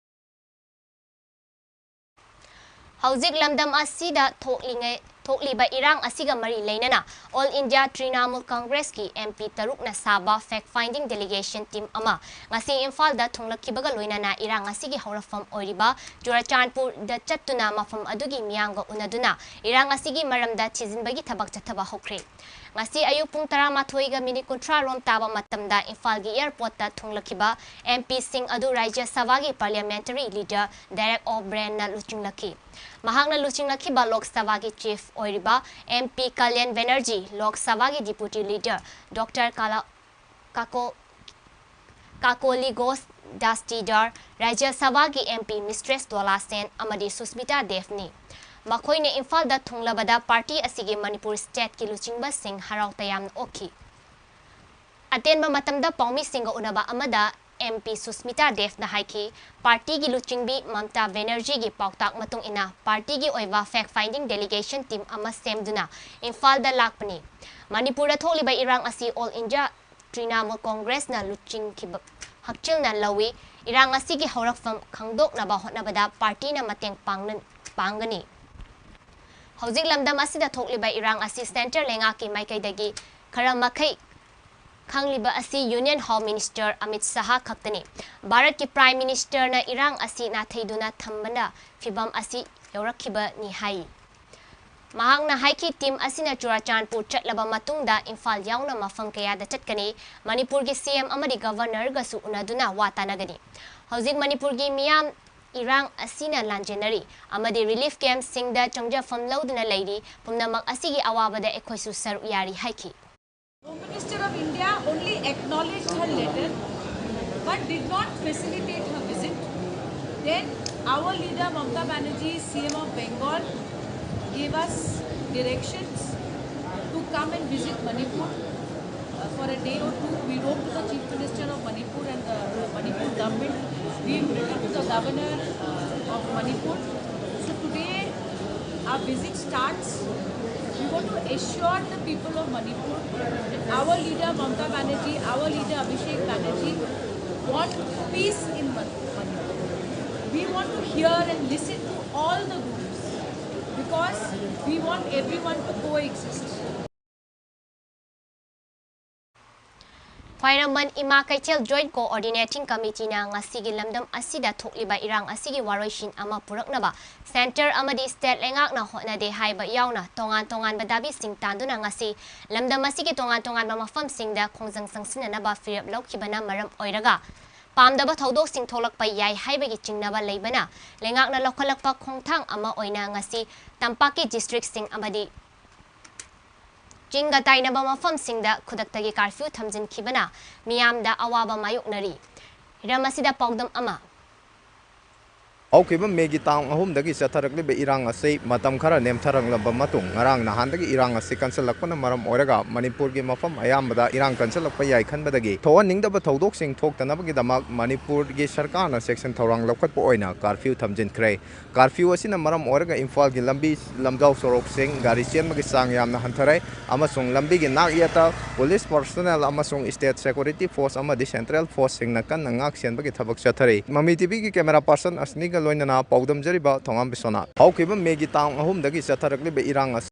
ꯍꯧꯖꯤꯛ ꯂꯝꯗꯝ ꯑꯁꯤꯗ ꯊꯣꯛꯂꯤꯉꯩ, ꯊꯣꯛꯂꯤꯕ ꯏꯔꯥꯡ ꯑꯁꯤꯒ ꯃꯔꯤ ꯂꯩꯅꯅ All India Trinamool Congress ꯀꯤ M P ꯇꯔꯨꯛꯅ ꯁꯥꯕ fact finding delegation team ꯑꯃ ꯉꯁꯤ ꯏꯝꯐꯥꯜꯗ ꯊꯨꯡꯂꯛꯈꯤꯕꯒ ꯂꯣꯏꯅꯅ ꯏꯔꯥꯡ ꯑꯁꯤꯒꯤ ꯍꯧꯔꯛꯐꯝ ꯑꯣꯏꯔꯤꯕ ꯆꯨꯔꯆꯥꯟꯄꯨꯔꯗ ꯆꯠꯇꯨꯅ ꯃꯐꯝ ꯑꯗꯨꯒꯤ ꯃꯤꯌꯥꯝꯒ ꯎꯅꯗꯨꯅ ꯏꯔꯥꯡ ꯑꯁꯤꯒꯤ ꯃꯔꯝꯗ ꯊꯤꯖꯤꯟꯕꯒꯤ ꯊꯕꯛ ꯆꯠꯊꯕ ꯍꯧꯈ꯭ꯔꯦ꯫ ꯉꯁꯤ ꯑꯌꯨꯛ ꯄꯨꯡ ꯇꯔꯥꯃꯥꯊꯣꯏꯒ ꯃꯤꯅꯤꯠ ꯀꯨꯟꯊ꯭ꯔꯥ ꯔꯣꯝ ꯇꯥꯕ ꯃꯇꯝꯗ ꯏꯝꯐꯥꯜꯒꯤ airport ꯇ ꯊꯨꯡꯂꯛꯈꯤꯕ M P ꯁꯤꯡ ꯑꯗꯨ ꯔꯥꯖ꯭ꯌ ꯁꯚꯥꯒꯤ parliamentary leader Derek O'Brienꯅ ꯂꯨꯆꯤꯡꯂꯛꯈꯤ꯫ ꯃꯍꯥꯛꯅ ꯂꯨꯆꯤꯡꯂꯛꯈꯤꯕ ꯂꯣꯛ ꯁꯚꯥꯒꯤ chief ꯑꯣꯏꯔꯤꯕ M P ꯀꯂꯌꯥꯟ ꯕꯦꯅꯔꯖꯤ, ꯂꯣꯛ ꯁꯚꯥꯒꯤ deputy leader Doctor ꯀꯥꯂꯥ-, ꯀꯥꯀꯣ-, ꯀꯥꯀꯣꯂꯤ ꯒꯣꯁ ꯗꯥꯁꯇꯤꯗꯥꯔ, ꯔꯥꯖ꯭ꯌ ꯁꯚꯥꯒꯤ M P Mistress ꯗꯣꯂꯥ ꯁꯦꯟ ꯑꯃꯗꯤ ꯁꯨꯁꯃꯤꯇꯥ ꯗꯦꯕꯅꯤ꯫ ꯃꯈꯣꯏꯅ ꯏꯝꯐꯥꯜꯗ ꯊꯨꯡꯂꯕꯗ party ꯑꯁꯤꯒꯤ ꯃꯅꯤꯄꯨꯔ state ꯀꯤ ꯂꯨꯆꯤꯡꯕꯁꯤꯡ ꯍꯔꯥꯎ ꯇꯌꯥꯝꯅ ꯑꯣꯛꯈꯤ꯫ ꯑꯇꯦꯟꯕ ꯃꯇꯝꯗ ꯄꯥꯎꯃꯤꯁꯤꯡꯒ ꯎꯅꯕ ꯑꯃꯗ M P Susmita Devna ꯍꯥꯏꯈꯤ, ꯄꯥꯔꯇꯤꯒꯤ ꯂꯨꯆꯤꯡꯕꯤ ꯃꯝꯇꯥ ꯕꯦꯅꯔꯖꯤꯒꯤ ꯄꯥꯎꯇꯥꯛ ꯃꯇꯨꯡ ꯏꯟꯅ ꯄꯥꯔꯇꯤꯒꯤ ꯑꯣꯏꯕ fact finding delegation team ꯑꯃ ꯁꯦꯝꯗꯨꯅ ꯏꯝꯐꯥꯜꯗ ꯂꯥꯛꯄꯅꯤ꯫ ꯃꯅꯤꯄꯨꯔꯗ ꯊꯣꯛꯂꯤꯕ ꯏꯔꯥꯡ ꯑꯁꯤ All India Trinamool Congressꯅ ꯂꯨꯆꯤꯡꯈꯤꯕ ꯍꯛꯆꯤꯜꯅ ꯂꯧꯏ꯫ ꯏꯔꯥꯡ ꯑꯁꯤꯒꯤ ꯍꯧꯔꯛꯐꯝ ꯈꯪꯗꯣꯛꯅꯕ ꯍꯣꯠꯅꯕꯗ ꯄꯥꯔꯇꯤꯅ ꯃꯇꯦꯡ ꯄꯥꯡꯅ-, ꯄꯥꯡꯒꯅꯤ꯫ ꯍꯧꯖꯤꯛ ꯂꯝꯗꯝ ꯑꯁꯤꯗ ꯊꯣꯛꯂꯤꯕ ꯏꯔꯥꯡ ꯑꯁꯤ centre ꯂꯩꯉꯥꯛꯀꯤ ꯃꯥꯏꯀꯩꯗꯒꯤ ꯈꯔ ꯃꯈꯩ ꯈꯪꯂꯤꯕ ꯑꯁꯤ Union Home Minister ꯑꯃꯤꯠ ꯁꯍꯥ ꯈꯛꯇꯅꯤ꯫ ꯚꯥꯔꯠꯀꯤ Prime Ministerꯅ ꯏꯔꯥꯡ ꯑꯁꯤ ꯅꯥꯊꯩꯗꯨꯅ ꯊꯝꯕꯅ ꯐꯤꯚꯝ ꯑꯁꯤ ꯌꯧꯔꯛꯈꯤꯕꯅꯤ ꯍꯥꯏ꯫ ꯃꯍꯥꯛꯅ ꯍꯥꯏꯈꯤ, team ꯑꯁꯤꯅ ꯆꯨꯔꯥꯆꯥꯟꯄꯨꯔ ꯆꯠꯂꯕ ꯃꯇꯨꯡꯗ ꯏꯝꯐꯥꯜ ꯌꯥꯎꯅ ꯃꯐꯝ ꯀꯌꯥꯗ ꯆꯠꯀꯅꯤ꯫ ꯃꯅꯤꯄꯨꯔꯒꯤ C M ꯑꯃꯗꯤ Governorꯒꯁꯨ ꯎꯅꯗꯨꯅ ꯋꯥ ꯇꯥꯅꯒꯅꯤ꯫ ꯍꯧꯖꯤꯛ ꯃꯅꯤꯄꯨꯔꯒꯤ ꯃꯤꯌꯥꯝ ꯏꯔꯥꯡ ꯑꯁꯤꯅ ꯂꯥꯟꯖꯦꯟꯅꯔꯤ ꯑꯃꯗꯤ relief campꯁꯤꯡꯗ ꯆꯪꯖꯐꯝ ꯂꯧꯗꯨꯅ ꯂꯩꯔꯤ꯫ ꯄꯨꯝꯅꯃꯛ ꯑꯁꯤꯒꯤ ꯑꯋꯥꯕꯗ ꯑꯩꯈꯣꯏꯁꯨ ꯁꯔꯨꯛ ꯌꯥꯔꯤ ꯍꯥꯏꯈꯤ꯫ Home Minister of India only acknowledged her letter but did not facilitate her visit. Then our leader Mamata Banerjee, C M of Bengal, gave us directions to come and visit Manipur uh, for a day or two. We wrote to the Chief Minister of Manipur and the Manipur government. We've written to the governor uh, of Manipur. So today our visit starts. We want to assure the people of Manipur that our leader Mamata Banerjee, our leader Abhishek Banerjee want peace in Manipur. We want to hear and listen to all the groups because we want everyone to coexist. ꯈ꯭ꯋꯥꯏꯔꯝꯕꯟ ꯏꯃꯥ ꯀꯩꯊꯦꯜ Joint Coordinating Committeeꯅ ꯉꯁꯤꯒꯤ ꯂꯝꯗꯝ ꯑꯁꯤꯗ ꯊꯣꯛꯂꯤꯕ ꯏꯔꯥꯡ ꯑꯁꯤꯒꯤ ꯋꯥꯔꯣꯏꯁꯤꯟ ꯑꯃ ꯄꯨꯔꯛꯅꯕ centre ꯑꯃꯗꯤ state ꯂꯩꯉꯥꯛꯅ ꯍꯣꯠꯅꯗꯦ ꯍꯥꯏꯕ ꯌꯥꯎꯅ ꯇꯣꯉꯥꯟ ꯇꯣꯉꯥꯟꯕ ꯗꯥꯕꯤꯁꯤꯡ ꯇꯥꯟꯗꯨꯅ ꯉꯁꯤ ꯂꯝꯗꯝ ꯑꯁꯤꯒꯤ ꯇꯣꯉꯥꯟ ꯇꯣꯉꯥꯟꯕ ꯃꯐꯝꯁꯤꯡꯗ ꯈꯣꯡꯖꯪ ꯆꯪꯁꯤꯟꯅꯅꯕ ꯐꯤꯔꯦꯞ ꯂꯧꯈꯤꯕꯅ ꯃꯔꯝ ꯑꯣꯏꯔꯒ ꯄꯥꯝꯗꯕ ꯊꯧꯗꯣꯛꯁꯤꯡ ꯊꯣꯛꯂꯛꯄ ꯌꯥꯏ ꯍꯥꯏꯕꯒꯤ ꯆꯤꯡꯅꯕ ꯂꯩꯕꯅ ꯂꯩꯉꯥꯛꯅ ꯂꯧꯈꯠꯂꯛꯄ ꯈꯣꯡꯊꯥꯡ ꯑꯃ ꯑꯣꯏꯅ ꯉꯁꯤ ꯇꯝꯄꯥꯛꯀꯤ districtꯁꯤꯡ ꯑꯃꯗꯤ ꯆꯤꯡꯒ ꯇꯥꯏꯅꯕ ꯃꯐꯝꯁꯤꯡꯗ ꯈꯨꯗꯛꯇꯒꯤ curfew ꯊꯝꯖꯤꯟꯈꯤꯕꯅ ꯃꯤꯌꯥꯝꯗ ꯑꯋꯥꯕ ꯃꯥꯌꯣꯛꯅꯔꯤ꯫ ꯍꯤꯔꯝ ꯑꯁꯤꯗ ꯄꯥꯎꯗꯝ ꯑꯃ꯫ ꯍꯧꯈꯤꯕ ꯃꯦꯒꯤ ꯇꯥꯡ ꯑꯍꯨꯝꯗꯒꯤ ꯆꯠꯊꯔꯛꯂꯤꯕ ꯏꯔꯥꯡ ꯑꯁꯤ ꯃꯇꯝ ꯈꯔ ꯅꯦꯝꯊꯔꯛꯂꯕ ꯃꯇꯨꯡ, ꯉꯔꯥꯡ ꯅꯍꯥꯟꯗꯒꯤ ꯏꯔꯥꯡ ꯑꯁꯤ ꯀꯟꯁꯤꯜꯂꯛꯄꯅ ꯃꯔꯝ ꯑꯣꯏꯔꯒ ꯃꯅꯤꯄꯨꯔꯒꯤ ꯃꯐꯝ ꯑꯌꯥꯝꯕꯗ ꯏꯔꯥꯡ ꯀꯟꯁꯤꯜꯂꯛꯄ ꯌꯥꯏ ꯈꯟꯕꯗꯒꯤ ꯊꯣꯛꯍꯟꯅꯤꯡꯗꯕ ꯊꯧꯗꯣꯛꯁꯤꯡ ꯊꯣꯛꯇꯅꯕꯒꯤꯗꯃꯛ ꯃꯅꯤꯄꯨꯔꯒꯤ ꯁꯔꯀꯥꯔꯅ ꯆꯦꯛꯁꯤꯟ ꯊꯧꯔꯥꯡ ꯂꯧꯈꯠꯄ ꯑꯣꯏꯅ ꯀꯥꯔꯐ꯭ꯌꯨ ꯊꯝꯖꯤꯟꯈ꯭ꯔꯦ꯫ ꯀꯥꯔꯐ꯭ꯌꯨ ꯑꯁꯤꯅ ꯃꯔꯝ ꯑꯣꯏꯔꯒ ꯏꯝꯐꯥꯜꯒꯤ ꯂꯝꯕꯤ ꯂꯝꯖꯥꯎ ꯁꯣꯔꯣꯛꯁꯤꯡ, ꯒꯥꯔꯤ ꯆꯦꯟꯕꯒꯤ ꯆꯥꯡ ꯌꯥꯝꯅ ꯍꯟꯊꯔꯦ ꯑꯃꯁꯨꯡ ꯂꯝꯕꯤꯒꯤ ꯅꯥꯛ ꯌꯦꯠꯇ ꯄꯨꯂꯤꯁ ꯄꯔꯁꯣꯅꯦꯜ ꯑꯃꯁꯨꯡ ꯁ꯭ꯇꯦꯠ ꯁꯦꯀ꯭ꯌꯨꯔꯤꯇꯤ ꯐꯣꯔꯁ ꯑꯃꯗꯤ ꯁꯦꯟꯇ꯭ꯔꯦꯜ ꯐꯣꯔꯁꯁꯤꯡꯅ ꯀꯟꯅ ꯉꯥꯛ ꯁꯦꯟꯕꯒꯤ ꯊꯕꯛ ꯆꯠꯊꯔꯤ꯫ ꯃꯃꯤ ꯇꯤꯚꯤꯒꯤ ꯀꯦꯃꯦꯔꯥ ꯄꯥꯔꯁꯟ ꯑꯁꯅꯤꯒ ꯂꯣꯏꯅꯅ ꯄꯥꯎꯗꯝꯖꯔꯤꯕ ꯊꯣꯉꯥꯝ ꯕꯤꯁ꯭ꯋꯅꯥꯊ꯫ ꯍꯧꯈꯤꯕ ꯃꯦꯒꯤ ꯇꯥꯡ ꯑꯍꯨꯝꯗꯒꯤ ꯆꯠꯊꯔꯛꯂꯤꯕ ꯏꯔꯥꯡ ꯑꯁꯤ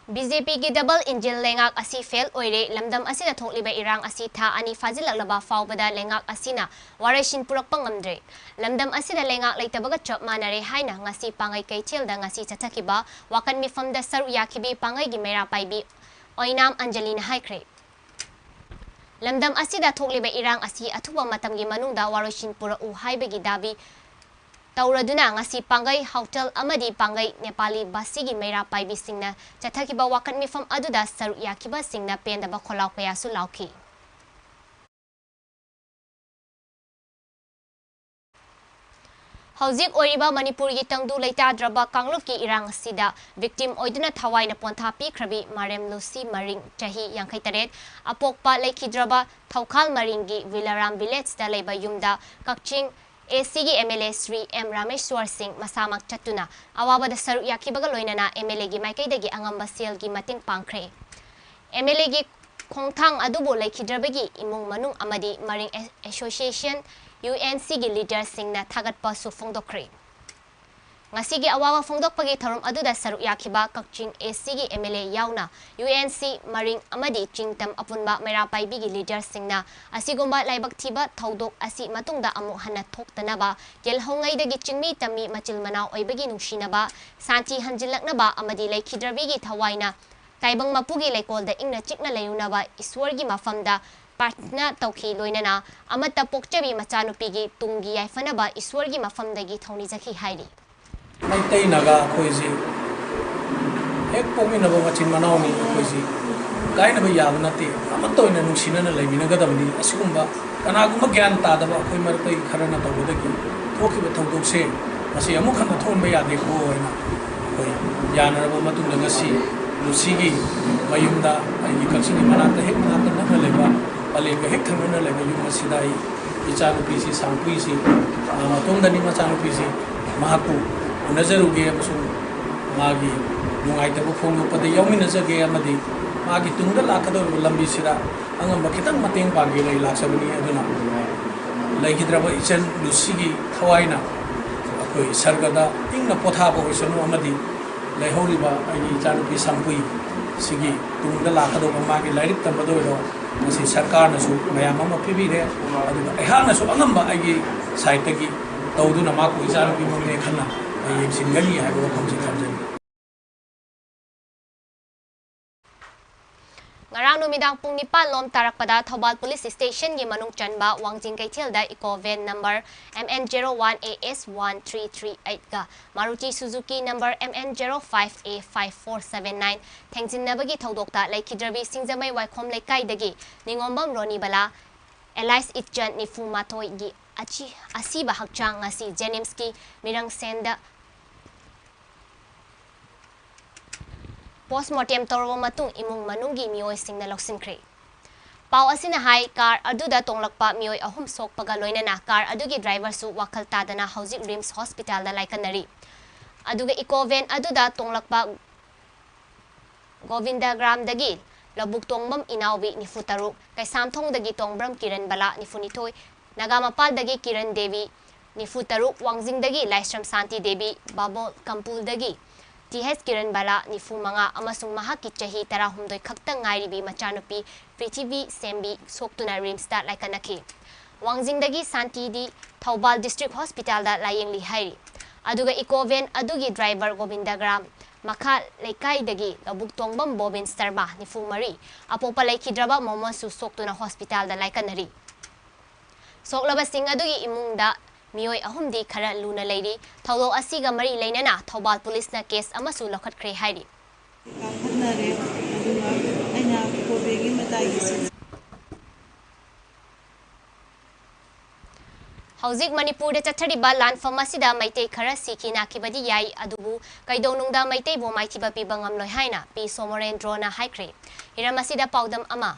ꯕꯤ ꯖꯦ ꯄꯤꯒꯤ ꯗꯕꯜ ꯏꯟꯖꯤꯟ ꯂꯩꯉꯥꯛ ꯑꯁꯤ ꯐꯦꯜ ꯑꯣꯏꯔꯦ꯫ ꯂꯝꯗꯝ ꯑꯁꯤꯗ ꯊꯣꯛꯂꯤꯕ ꯏꯔꯥꯡ ꯑꯁꯤ ꯊꯥ ꯑꯅꯤ ꯐꯥꯖꯤꯜꯂꯛꯂꯕ ꯐꯥꯎꯕꯗ ꯂꯩꯉꯥꯛ ꯑꯁꯤꯅ ꯋꯥꯔꯣꯏꯁꯤꯟ ꯄꯨꯔꯛꯄ ꯉꯝꯗ꯭ꯔꯦ꯫ ꯂꯝꯗꯝ ꯑꯁꯤꯗ ꯂꯩꯉꯥꯛ ꯂꯩꯇꯕꯒ ꯆꯞ ꯃꯥꯟꯅꯔꯦ ꯍꯥꯏꯅ ꯉꯁꯤ ꯄꯥꯡꯒꯩ ꯀꯩꯊꯦꯜꯗ ꯉꯁꯤ ꯆꯠꯊꯈꯤꯕ ꯋꯥꯀꯠ ꯃꯤꯐꯝꯗ ꯁꯔꯨꯛ ꯌꯥꯈꯤꯕꯤ ꯄꯥꯡꯒꯩꯒꯤ ꯃꯩꯔꯥ ꯄꯥꯏꯕꯤ ꯑꯣꯏꯅꯥꯝ ꯑꯟꯖꯂꯤꯅ ꯍꯥꯏꯈ꯭ꯔꯦ꯫ ꯂꯝꯗꯝ ꯑꯁꯤꯗ ꯊꯣꯛꯂꯤꯕ ꯏꯔꯥꯡ ꯑꯁꯤ ꯑꯊꯨꯕ ꯃꯇꯝꯒꯤ ꯃꯅꯨꯡꯗ ꯋꯥꯔꯣꯏꯁꯤꯟ ꯄꯨꯔꯛꯎ ꯍꯥꯏꯕꯒꯤ ꯗꯥꯕꯤ ꯇꯧꯔꯗꯨꯅ ꯉꯁꯤ ꯄꯥꯡꯒꯩ ꯍꯥꯎꯇꯦꯜ ꯑꯃꯗꯤ ꯄꯥꯡꯒꯩ ꯅꯦꯄꯥꯂꯤ ꯕꯥꯁꯤꯒꯤ ꯃꯩꯔꯥ ꯄꯥꯏꯕꯤꯁꯤꯡꯅ ꯆꯠꯊꯈꯤꯕ ꯋꯥꯀꯠ ꯃꯤꯐꯝ ꯑꯗꯨꯗ ꯁꯔꯨꯛ ꯌꯥꯈꯤꯕꯁꯤꯡꯅ ꯄꯦꯟꯗꯕ ꯈꯣꯜꯂꯥꯎ ꯀꯌꯥꯁꯨ ꯂꯥꯎꯈꯤ꯫ ꯍꯧꯖꯤꯛ ꯑꯣꯏꯔꯤꯕ ꯃꯅꯤꯄꯨꯔꯒꯤ ꯇꯪꯗꯨ ꯂꯩꯇꯥꯗ꯭ꯔꯕ ꯀꯥꯡꯂꯨꯞꯀꯤ ꯏꯔꯥꯡ ꯑꯁꯤꯗ ꯚꯤꯛꯇꯤꯝ ꯑꯣꯏꯗꯨꯅ ꯊꯋꯥꯏꯅ ꯄꯣꯟꯊꯥ ꯄꯤꯈ꯭ꯔꯕꯤ ꯃꯥꯔꯦꯝ ꯂꯨꯁꯤ ꯃꯔꯤꯡ, ꯆꯍꯤ ꯌꯥꯡꯈꯩ ꯇꯔꯦꯠ, ꯑꯄꯣꯛꯄ ꯂꯩꯈꯤꯗ꯭ꯔꯕ ꯊꯧꯈꯥꯜ ꯃꯔꯤꯡꯒꯤ ꯋꯤꯂꯥꯔꯥꯝ ꯚꯤꯂꯦꯖꯇ ꯂꯩꯕ ꯌꯨꯝꯗ ꯀꯛꯆꯤꯡ ꯑꯦ ꯁꯤꯒꯤ M L A Shri M Rameshwar Singh ꯃꯁꯥꯃꯛ ꯆꯠꯇꯨꯅ ꯑꯋꯥꯕꯗ ꯁꯔꯨꯛ ꯌꯥꯈꯤꯕꯒ ꯂꯣꯏꯅꯅ ꯑꯦꯝ ꯑꯦꯜ ꯑꯦꯒꯤ ꯃꯥꯏꯀꯩꯗꯒꯤ ꯑꯉꯝꯕ ꯁꯦꯜꯒꯤ ꯃꯇꯦꯡ ꯄꯥꯡꯈ꯭ꯔꯦ꯫ ꯑꯦꯝ ꯑꯦꯜ ꯑꯦꯒꯤ ꯈꯣꯡꯊꯥꯡ ꯑꯗꯨꯕꯨ ꯂꯩꯈꯤꯗ꯭ꯔꯕꯒꯤ ꯏꯃꯨꯡ ꯃꯅꯨꯡ ꯑꯃꯗꯤ ꯃꯔꯤꯡ ꯑꯦ-, ꯑꯦꯁꯣꯁꯤꯌꯦꯁꯟ, ꯌꯨ ꯑꯦꯟ ꯁꯤꯒꯤ ꯂꯤꯗꯔꯁꯤꯡꯅ ꯊꯥꯒꯠꯄꯁꯨ ꯐꯣꯡꯗꯣꯛꯈ꯭ꯔꯦ꯫ ꯉꯁꯤꯒꯤ ꯑꯋꯥꯕ ꯐꯣꯡꯗꯣꯛꯄꯒꯤ ꯊꯧꯔꯝ ꯑꯗꯨꯗ ꯁꯔꯨꯛ ꯌꯥꯈꯤꯕ ꯀꯛꯆꯤꯡ ꯑꯦ ꯁꯤꯒꯤ ꯑꯦꯝ ꯑꯦꯜ ꯑꯦ ꯌꯥꯎꯅ ꯌꯨ ꯑꯦꯟ ꯁꯤ, ꯃꯔꯤꯡ ꯑꯃꯗꯤ ꯆꯤꯡꯇꯝ ꯑꯄꯨꯟꯕ ꯃꯩꯔꯥ ꯄꯥꯏꯕꯤꯒꯤ ꯂꯤꯗꯔꯁꯤꯡꯅ ꯑꯁꯤꯒꯨꯝꯕ ꯂꯥꯏꯕꯛ ꯊꯤꯕ ꯊꯧꯗꯣꯛ ꯑꯁꯤ ꯃꯇꯨꯡꯗ ꯑꯃꯨꯛ ꯍꯟꯅ ꯊꯣꯛꯇꯅꯕ ꯌꯦꯜꯍꯧꯉꯩꯗꯒꯤ ꯆꯤꯡꯃꯤ ꯇꯝꯃꯤ ꯃꯆꯤꯜ ꯃꯅꯥꯎ ꯑꯣꯏꯕꯒꯤ ꯅꯨꯡꯁꯤꯅꯕ, ꯁꯥꯟꯇꯤ ꯍꯟꯖꯤꯜꯂꯛꯅꯕ ꯑꯃꯗꯤ ꯂꯩꯈꯤꯗ꯭ꯔꯕꯤꯒꯤ ꯊꯋꯥꯏꯅ ꯇꯥꯏꯕꯪ ꯃꯄꯨꯒꯤ ꯂꯩꯀꯣꯜꯗ ꯏꯪꯅ ꯆꯤꯛꯅ ꯂꯩꯔꯨꯅꯕ ꯏꯁ꯭ꯋꯔꯒꯤ ꯃꯐꯝꯗ ꯄ꯭ꯔꯥꯔꯊꯅꯥ ꯇꯧꯈꯤ꯫ ꯂꯣꯏꯅꯅ ꯑꯃꯠꯇ ꯄꯣꯛꯆꯕꯤ ꯃꯆꯥꯅꯨꯄꯤꯒꯤ ꯇꯨꯡꯒꯤ ꯌꯥꯏꯐꯅꯕ ꯏꯁ꯭ꯋꯔꯒꯤ ꯃꯐꯝꯗꯒꯤ ꯊꯧꯅꯤꯖꯈꯤ ꯍꯥꯏꯔꯤ꯫ ꯃꯩꯇꯩ ꯅꯥꯒꯥ ꯑꯩꯈꯣꯏꯁꯤ ꯍꯦꯛ ꯄꯣꯛꯃꯤꯟꯅꯕ ꯃꯆꯤꯟ ꯃꯅꯥꯎꯅꯤ꯫ ꯑꯩꯈꯣꯏꯁꯤ ꯀꯥꯏꯅꯕ ꯌꯥꯕ ꯅꯠꯇꯦ꯫ ꯑꯃꯠꯇ ꯑꯣꯏꯅ ꯅꯨꯡꯁꯤꯅꯅ ꯂꯩꯃꯤꯟꯅꯒꯗꯕꯅꯤ꯫ ꯑꯁꯤꯒꯨꯝꯕ ꯀꯅꯥꯒꯨꯝꯕ ꯒ꯭ꯌꯥꯟ ꯇꯥꯗꯕ ꯑꯩꯈꯣꯏ ꯃꯔꯛꯇꯒꯤ ꯈꯔꯅ ꯇꯧꯕꯗꯒꯤ ꯊꯣꯛꯈꯤꯕ ꯊꯧꯗꯣꯛꯁꯦ ꯃꯁꯤ ꯑꯃꯨꯛ ꯍꯟꯅ ꯊꯣꯛꯍꯟꯕ ꯌꯥꯗꯦꯀꯣ ꯍꯥꯏꯅ ꯑꯩꯈꯣꯏ ꯌꯥꯅꯔꯕ ꯃꯇꯨꯡꯗ ꯉꯁꯤ ꯂꯨꯁꯤꯒꯤ ꯃꯌꯨꯝꯗ, ꯑꯩꯒꯤ ꯀꯛꯆꯤꯡꯒꯤ ꯃꯅꯥꯛꯇ, ꯍꯦꯛ ꯃꯅꯥꯛꯇ ꯅꯛꯅ ꯂꯩꯕ, ꯄꯂꯦꯜꯒ ꯍꯦꯛ ꯊꯪꯅꯅ ꯂꯩꯕ ꯌꯨꯝ ꯑꯁꯤꯗ ꯑꯩ ꯏꯆꯥꯅꯨꯄꯤꯁꯤ, ꯁꯥꯡꯄꯨꯏꯁꯤ, ꯑ, ꯃꯇꯣꯝꯗꯅꯤ ꯃꯆꯥꯅꯨꯄꯤꯁꯤ, ꯃꯍꯥꯛꯄꯨ ꯎꯅꯖꯔꯨꯒꯦ ꯑꯃꯁꯨꯡ ꯃꯥꯒꯤ ꯅꯨꯡꯉꯥꯏꯇꯕ ꯐꯣꯡꯗꯣꯛꯄꯗ ꯌꯥꯎꯃꯤꯟꯅꯖꯒꯦ ꯑꯃꯗꯤ ꯃꯥꯒꯤ ꯇꯨꯡꯗ ꯂꯥꯛꯀꯗꯧꯔꯤꯕ ꯂꯝꯕꯤꯁꯤꯗ ꯑꯉꯝꯕ ꯈꯤꯇꯪ ꯃꯇꯦꯡ ꯄꯥꯡꯒꯦꯅ ꯑꯩ ꯂꯥꯛꯆꯕꯅꯤ꯫ ꯑꯗꯨꯅ ꯂꯩꯈꯤꯗ꯭ꯔꯕ ꯏꯆꯟ ꯂꯨꯁꯤꯒꯤ ꯊꯋꯥꯏꯅ ꯑꯩꯈꯣꯏ ꯁꯔꯒꯗ ꯏꯪꯅ ꯄꯣꯊꯥꯕ ꯑꯣꯏꯁꯅꯨ ꯑꯃꯗꯤ ꯂꯩꯍꯧꯔꯤꯕ ꯑꯩꯒꯤ ꯏꯆꯥꯅꯨꯄꯤ ꯁꯥꯡꯄꯨꯏ ꯁꯤꯒꯤ ꯇꯨꯡꯗ ꯂꯥꯛꯀꯗꯧꯕ ꯃꯥꯒꯤ ꯂꯥꯏꯔꯤꯛ ꯇꯝꯕꯗ ꯑꯣꯏꯔꯣ, ꯃꯁꯤ ꯁꯔꯀꯥꯔꯅꯁꯨ ꯃꯌꯥꯝ ꯑꯃ ꯄꯤꯕꯤꯔꯦ꯫ ꯑꯗꯨꯒ ꯑꯩꯍꯥꯛꯅꯁꯨ ꯑꯉꯝꯕ ꯑꯩꯒꯤ ꯁꯥꯏꯠꯇꯒꯤ ꯇꯧꯗꯨꯅ ꯃꯍꯥꯛꯄꯨ ꯏꯆꯥꯅꯨꯄꯤꯃꯛꯅꯦ ꯈꯟꯅ ꯑꯩ ꯌꯦꯡꯁꯤꯟꯒꯅꯤ ꯍꯥꯏꯕ ꯋꯥꯐꯝꯁꯤ ꯊꯝꯖꯅꯤꯡꯏ꯫ ꯉꯔꯥꯡ ꯅꯨꯃꯤꯗꯥꯡ ꯄꯨꯡ ꯅꯤꯄꯥꯟ ꯂꯣꯝ ꯇꯥꯔꯛꯄꯗ ꯊꯧꯕꯥꯜ ꯄꯨꯂꯤꯁ ꯁ꯭ꯇꯦꯁꯟꯒꯤ ꯃꯅꯨꯡ ꯆꯟꯕ ꯋꯥꯡꯖꯤꯡ ꯀꯩꯊꯦꯜꯗ Eeco van number M N zero one A S one three three ꯑꯩꯠꯀ Maruti Suzuki number M N zero five A five four seven nine ꯊꯦꯡꯖꯤꯟꯅꯕꯒꯤ ꯊꯧꯗꯣꯛꯇ ꯂꯩꯈꯤꯗ꯭ꯔꯕꯤ ꯁꯤꯡꯖꯃꯩ ꯋꯥꯏꯈꯣꯝ ꯂꯩꯀꯥꯏꯗꯒꯤ ꯅꯤꯉꯣꯝꯕꯝ ꯔꯣꯅꯤꯕꯂꯥ ꯑꯦꯂꯥꯏꯁ ꯏꯠꯆꯟ ꯅꯤꯐꯨ ꯃꯥꯊꯣꯏꯒꯤ ꯑꯆꯤ-, ꯑꯁꯤꯕ ꯍꯛꯆꯥꯡ ꯉꯁꯤ ꯖꯦꯅꯤꯝꯁꯀꯤ ꯃꯤꯔꯪꯁꯦꯟꯗ ꯄꯣꯁꯃꯣꯔꯇꯦꯝ ꯇꯧꯔꯕ ꯃꯇꯨꯡ ꯏꯃꯨꯡ ꯃꯅꯨꯡꯒꯤ ꯃꯤꯑꯣꯏꯁꯤꯡꯅ ꯂꯧꯁꯤꯟꯈ꯭ꯔꯦ꯫ ꯄꯥꯎ ꯑꯁꯤꯅ ꯍꯥꯏ, ꯀꯥꯔ ꯑꯗꯨꯗ ꯇꯣꯡꯂꯛꯄ ꯃꯤꯑꯣꯏ ꯑꯍꯨꯝ ꯁꯣꯛꯄꯒ ꯂꯣꯏꯅꯅ ꯀꯥꯔ ꯑꯗꯨꯒꯤ ꯗ꯭ꯔꯥꯏꯚꯔꯁꯨ ꯋꯥꯈꯜ ꯇꯥꯗꯅ ꯍꯧꯖꯤꯛ ꯔꯤꯝꯁ ꯍꯣꯁꯄꯤꯇꯥꯜꯗ ꯂꯥꯏꯀꯠꯅꯔꯤ꯫ ꯑꯗꯨꯒ ꯏꯀꯣ ꯚꯦꯟ ꯑꯗꯨꯗ ꯇꯣꯡꯂꯛꯄ ꯒꯣꯕꯤꯟꯗꯒ꯭ꯔꯥꯝꯗꯒꯤ ꯂꯧꯕꯨꯛ ꯇꯣꯡꯕꯝ ꯏꯅꯥꯎꯕꯤ ꯅꯤꯐꯨ ꯇꯔꯨꯛ, ꯀꯩꯁꯥꯝꯊꯣꯡꯗꯒꯤ ꯇꯣꯡꯕ꯭ꯔꯝ ꯀꯤꯔꯟ ꯕꯂꯥ ꯅꯤꯐꯨ ꯅꯤꯊꯣꯏ, ꯅꯥꯒꯥꯃꯄꯥꯜꯗꯒꯤ ꯀꯤꯔꯟ ꯗꯦꯕꯤ ꯅꯤꯐꯨ ꯇꯔꯨꯛ, ꯋꯥꯡꯖꯤꯡꯗꯒꯤ ꯂꯥꯏꯁ꯭ꯔꯝ ꯁꯥꯟꯇꯤ ꯗꯦꯕꯤ, ꯕꯥꯕꯣꯜ ꯀꯝꯄꯨꯜꯗꯒꯤ ꯇꯤ ꯍꯩꯆ ꯀꯤꯔꯟ ꯕꯂꯥ ꯅꯤꯐꯨ ꯃꯉꯥ ꯑꯃꯁꯨꯡ ꯃꯍꯥꯛꯀꯤ ꯆꯍꯤ ꯇꯔꯥꯍꯨꯝꯗꯣꯏ ꯈꯛꯇ ꯉꯥꯏꯔꯤꯕꯤ ꯃꯆꯥꯅꯨꯄꯤ ꯄ꯭ꯔꯤꯊꯤꯕꯤ ꯁꯦꯝꯕꯤ ꯁꯣꯛꯇꯨꯅ ꯔꯤꯝꯁꯇ ꯂꯥꯏꯀꯠꯅꯈꯤ꯫ ꯋꯥꯡꯖꯤꯡꯗꯒꯤ ꯁꯥꯟꯇꯤꯗꯤ ꯊꯧꯕꯥꯜ ꯗꯤꯁꯇ꯭ꯔꯤꯛ ꯍꯣꯁꯄꯤꯇꯥꯜꯗ ꯂꯥꯌꯦꯡꯂꯤ ꯍꯥꯏꯔꯤ꯫ ꯑꯗꯨꯒ ꯏꯀꯣ ꯚꯦꯟ ꯑꯗꯨꯒꯤ ꯗ꯭ꯔꯥꯏꯚꯔ ꯒꯣꯕꯤꯟꯗꯒ꯭ꯔꯥꯝ ꯃꯈꯥ ꯂꯩꯀꯥꯏꯗꯒꯤ ꯂꯧꯕꯨꯛ ꯇꯣꯡꯕꯝ ꯕꯣꯕꯤꯟ ꯁꯔꯃ ꯅꯤꯐꯨ ꯃꯔꯤ, ꯑꯄꯣꯛꯄ ꯂꯩꯈꯤꯗ꯭ꯔꯕ ꯃꯣꯃꯣꯟꯁꯨ ꯁꯣꯛꯇꯨꯅ ꯍꯣꯁꯄꯤꯇꯥꯜꯗ ꯂꯥꯏꯀꯠꯅꯔꯤ꯫ ꯁꯣꯛꯂꯕꯁꯤꯡ ꯑꯗꯨꯒꯤ ꯏꯃꯨꯡꯗ ꯃꯤꯑꯣꯏ ꯑꯍꯨꯝꯗꯤ ꯈꯔ ꯂꯨꯅ ꯂꯩꯔꯤ꯫ ꯊꯧꯗꯣꯛ ꯑꯁꯤꯒ ꯃꯔꯤ ꯂꯩꯅꯅ ꯊꯧꯕꯥꯜ ꯄꯨꯂꯤꯁꯅ ꯀꯦꯁ ꯑꯃꯁꯨ ꯂꯧꯈꯠꯈ꯭ꯔꯦ ꯍꯥꯏꯔꯤ꯫ ꯀꯥꯈꯠꯅꯔꯦ꯫ ꯑꯗꯨꯒ ꯑꯩꯅ ꯏꯀꯣ ꯚꯦꯟꯒꯤ ꯃꯇꯥꯏꯒꯤ ꯁꯤꯠ ꯍꯧꯖꯤꯛ ꯃꯅꯤꯄꯨꯔꯗ ꯆꯠꯊꯔꯤꯕ ꯂꯥꯟꯐꯝ ꯑꯁꯤꯗ ꯃꯩꯇꯩ ꯈꯔ ꯁꯤꯈꯤ ꯅꯥꯈꯤꯕꯗꯤ ꯌꯥꯏ, ꯑꯗꯨꯕꯨ ꯀꯩꯗꯧꯅꯨꯡꯗ ꯃꯩꯇꯩꯕꯨ ꯃꯥꯏꯊꯤꯕ ꯄꯤꯕ ꯉꯝꯂꯣꯏ ꯍꯥꯏꯅ ꯄꯤ ꯁꯣꯃꯣꯔꯦꯟꯗ꯭ꯔꯣꯅ ꯍꯥꯏꯈ꯭ꯔꯦ꯫ ꯍꯤꯔꯝ ꯑꯁꯤꯗ ꯄꯥꯎꯗꯝ ꯑꯃ꯫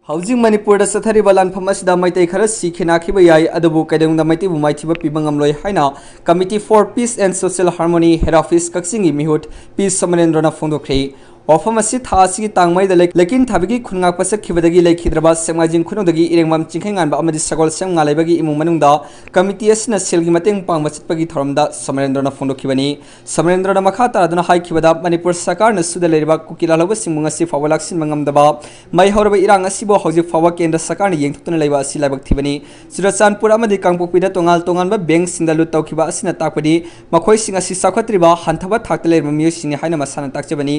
ꯍꯧꯖꯤꯛ ꯃꯅꯤꯄꯨꯔꯗ ꯆꯠꯊꯔꯤꯕ ꯂꯥꯟꯐꯝ ꯑꯁꯤꯗ ꯃꯩꯇꯩ ꯈꯔ ꯁꯤꯈꯤ ꯅꯥꯈꯤꯕ ꯌꯥꯏ, ꯑꯗꯨꯕꯨ ꯀꯩꯗꯧꯅꯨꯡꯗ ꯃꯩꯇꯩꯕꯨ ꯃꯥꯏꯊꯤꯕ ꯄꯤꯕ ꯉꯝꯂꯣꯏ ꯍꯥꯏꯅ Committee for Peace and Social Harmony, Head Office, ꯀꯛꯆꯤꯡꯒꯤ ꯃꯤꯍꯨꯠ ꯄꯤ ꯁꯣꯃꯔꯦꯟꯗ꯭ꯔꯣꯅ ꯐꯣꯡꯗꯣꯛꯈ꯭ꯔꯦ꯫ ꯋꯥꯐꯝ ꯑꯁꯤ ꯊꯥ ꯑꯁꯤꯒꯤ ꯇꯥꯡ ꯃꯔꯤꯗ ꯂꯩ-, ꯂꯩꯀꯤꯟ ꯊꯥꯕꯤꯒꯤ ꯈꯨꯟ ꯉꯥꯛꯄ ꯆꯠꯈꯤꯕꯗꯒꯤ ꯂꯩꯈꯤꯗ꯭ꯔꯕ ꯁꯦꯛꯃꯥꯏꯖꯤꯡ ꯈꯨꯅꯧꯗꯒꯤ ꯏꯔꯦꯡꯕꯝ ꯆꯤꯡꯈꯩꯉꯥꯟꯕ ꯑꯃꯗꯤ ꯁꯒꯣꯜꯁꯦꯝ ꯉꯥꯂꯩꯕꯒꯤ ꯏꯃꯨꯡ ꯃꯅꯨꯡꯗ committee ꯑꯁꯤꯅ ꯁꯦꯜꯒꯤ ꯃꯇꯦꯡ ꯄꯥꯡꯕ ꯆꯠꯄꯒꯤ ꯊꯧꯔꯝꯗ ꯁꯣꯃꯔꯦꯟꯗ꯭ꯔꯣꯅ ꯐꯣꯡꯗꯣꯛꯈꯤꯕꯅꯤ꯫ ꯁꯣꯃꯔꯦꯟꯗ꯭ꯔꯣꯅ ꯃꯈꯥ ꯇꯥꯗꯨꯅ ꯍꯥꯏꯈꯤꯕꯗ, ꯃꯅꯤꯄꯨꯔ ꯁꯔꯀꯥꯔꯅ ꯁꯨꯗ ꯂꯩꯔꯤꯕ ꯀꯨꯀꯤ ꯂꯥꯜꯍꯧꯕꯁꯤꯡꯕꯨ ꯉꯁꯤ ꯐꯥꯎꯕ ꯂꯥꯛꯁꯤꯟꯕ ꯉꯝꯗꯕ, ꯃꯩ ꯍꯧꯔꯕ ꯏꯔꯥꯡ ꯑꯁꯤꯕꯨ ꯍꯧꯖꯤꯛ ꯐꯥꯎꯕ ꯀꯦꯟꯗ꯭ꯔ ꯁꯔꯀꯥꯔꯅ ꯌꯦꯡꯊꯣꯛꯇꯨꯅ ꯂꯩꯕ ꯑꯁꯤ ꯂꯥꯏꯕꯛ ꯊꯤꯕꯅꯤ꯫ ꯆꯨꯔꯆꯥꯟꯄꯨꯔ ꯑꯃꯗꯤ ꯀꯥꯡꯄꯣꯛꯄꯤꯗ ꯇꯣꯉꯥꯟ ꯇꯣꯉꯥꯟꯕ bankꯁꯤꯡꯗ ꯂꯨꯠ ꯇꯧꯈꯤꯕ ꯑꯁꯤꯅ ꯇꯥꯛꯄꯗꯤ ꯃꯈꯣꯏꯁꯤꯡ ꯑꯁꯤ ꯆꯥꯎꯈꯠꯇ꯭ꯔꯤꯕ, ꯍꯟꯊꯕ ꯊꯥꯛꯇ ꯂꯩꯔꯤꯕ ꯃꯤꯑꯣꯏꯁꯤꯡꯅꯤ ꯍꯥꯏꯅ ꯃꯁꯥꯅ ꯇꯥꯛꯆꯕꯅꯤ꯫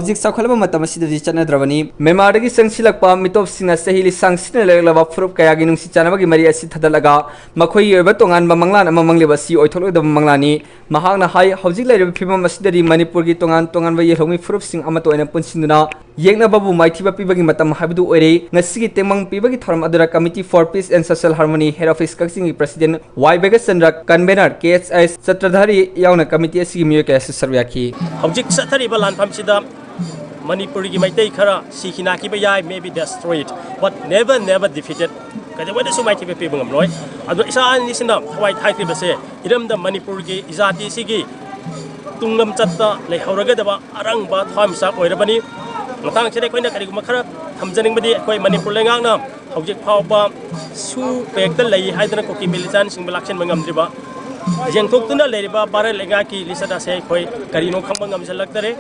ꯍꯧꯖꯤꯛ ꯆꯥꯎꯈꯠꯂꯕ ꯃꯇꯝ ꯑꯁꯤꯗꯗꯤ ꯆꯠꯅꯗ꯭ꯔꯕꯅꯤ꯫ ꯃ꯭ꯌꯥꯟꯃꯥꯔꯗꯒꯤ ꯆꯪꯁꯤꯜꯂꯛꯄ ꯃꯤꯇꯣꯞꯁꯤꯡꯅ ꯆꯍꯤ ꯂꯤꯁꯥꯡ ꯁꯤꯖꯤꯟꯅ ꯂꯩꯔꯛꯂꯕ ꯐꯨꯔꯨꯞ ꯀꯌꯥꯒꯤ ꯅꯨꯡꯁꯤ ꯆꯥꯟꯅꯕꯒꯤ ꯃꯔꯤ ꯑꯁꯤ ꯊꯗꯠꯂꯒ ꯃꯈꯣꯏꯒꯤ ꯑꯣꯏꯕ ꯇꯣꯉꯥꯟꯕ ꯃꯪꯂꯥꯟ ꯑꯃ ꯃꯪꯂꯤꯕ ꯑꯁꯤ ꯑꯣꯏꯊꯣꯛꯂꯣꯏꯗꯕ ꯃꯪꯂꯥꯟꯅꯤ꯫ ꯃꯍꯥꯛꯅ ꯍꯥꯏ, ꯍꯧꯖꯤꯛ ꯂꯩꯔꯤꯕ ꯐꯤꯕꯝ ꯑꯁꯤꯗꯗꯤ ꯃꯅꯤꯄꯨꯔꯒꯤ ꯇꯣꯉꯥꯟ ꯇꯣꯉꯥꯟꯕ ꯌꯦꯜꯍꯧꯃꯤ ꯐꯨꯔꯨꯞꯁꯤꯡ ꯑꯃꯠꯇ ꯑꯣꯏꯅ ꯄꯨꯟꯁꯤꯟꯗꯨꯅ ꯌꯦꯛꯅꯕꯕꯨ ꯃꯥꯏꯊꯤꯕ ꯄꯤꯕꯒꯤ ꯃꯇꯝ ꯍꯥꯏꯕꯗꯨ ꯑꯣꯏꯔꯦ꯫ ꯉꯁꯤꯒꯤ ꯇꯦꯡꯃꯪ ꯄꯤꯕꯒꯤ ꯊꯧꯔꯝ ꯑꯗꯨꯗ Committee for Peace and Social Harmony, Head Office ꯀꯛꯆꯤꯡꯒꯤ President ꯋꯥꯏ ꯕꯦꯒꯆꯟꯗ꯭ꯔ, Convener ꯀꯦ ꯑꯦꯁ ꯑꯥꯏ ꯆꯇ꯭ꯔꯙꯥꯔꯤ ꯌꯥꯎꯅ committee ꯑꯁꯤꯒꯤ ꯃꯤꯑꯣꯏ ꯀꯌꯥꯁꯨ ꯁꯔꯨꯛ ꯌꯥꯈꯤ꯫ ꯍꯧꯖꯤꯛ ꯆꯠꯊꯔꯤꯕ ꯂꯥꯟꯐꯝꯁꯤꯗ ꯃꯅꯤꯄꯨꯔꯒꯤ ꯃꯩꯇꯩ ꯈꯔ ꯁꯤꯈꯤ ꯅꯥꯈꯤꯕ ꯌꯥꯏ, may be destroyed, but never, never defeated꯫ ꯀꯩꯗꯧꯉꯩꯗꯁꯨ ꯃꯥꯏꯊꯤꯕ ꯄꯤꯕ ꯉꯝꯂꯣꯏ꯫ ꯑꯗꯣ ꯏꯁꯥ ꯑꯅꯤꯁꯤꯅ ꯊꯋꯥꯏ ꯊꯥꯈ꯭ꯔꯤꯕꯁꯦ ꯏꯔꯝꯗꯝ ꯃꯅꯤꯄꯨꯔꯒꯤ ꯏꯖꯥꯇꯤꯁꯤꯒꯤ ꯇꯨꯡꯂꯝꯆꯠꯇ ꯂꯩꯍꯧꯔꯒꯗꯕ ꯑꯔꯪꯕ ꯊꯋꯥꯟꯃꯤꯆꯥꯛ ꯑꯣꯏꯔꯕꯅꯤ꯫ ꯃꯇꯥꯡꯁꯤꯗ ꯑꯩꯈꯣꯏꯅ ꯀꯔꯤꯒꯨꯝꯕ ꯈꯔ ꯊꯝꯖꯅꯤꯡꯕꯗꯤ, ꯑꯩꯈꯣꯏ ꯃꯅꯤꯄꯨꯔ ꯂꯩꯉꯥꯛꯅ ꯍꯧꯖꯤꯛ ꯐꯥꯎꯕ ꯁꯨ ꯄꯦꯛꯇ ꯂꯩ ꯍꯥꯏꯗꯅ ꯀꯨꯀꯤ ꯃꯤꯂꯤꯇꯥꯟꯁꯤꯡꯕꯨ ꯂꯥꯛꯁꯤꯟꯕ ꯉꯝꯗ꯭ꯔꯤꯕ, ꯌꯦꯡꯊꯣꯛꯇꯨꯅ ꯂꯩꯔꯤꯕ ꯚꯥꯔꯠ ꯂꯩꯉꯥꯛꯀꯤ ꯂꯤꯆꯠ ꯑꯁꯦ ꯑꯩꯈꯣꯏ ꯀꯔꯤꯅꯣ ꯈꯪꯕ ꯉꯝꯁꯤꯜꯂꯛꯇꯔꯦ꯫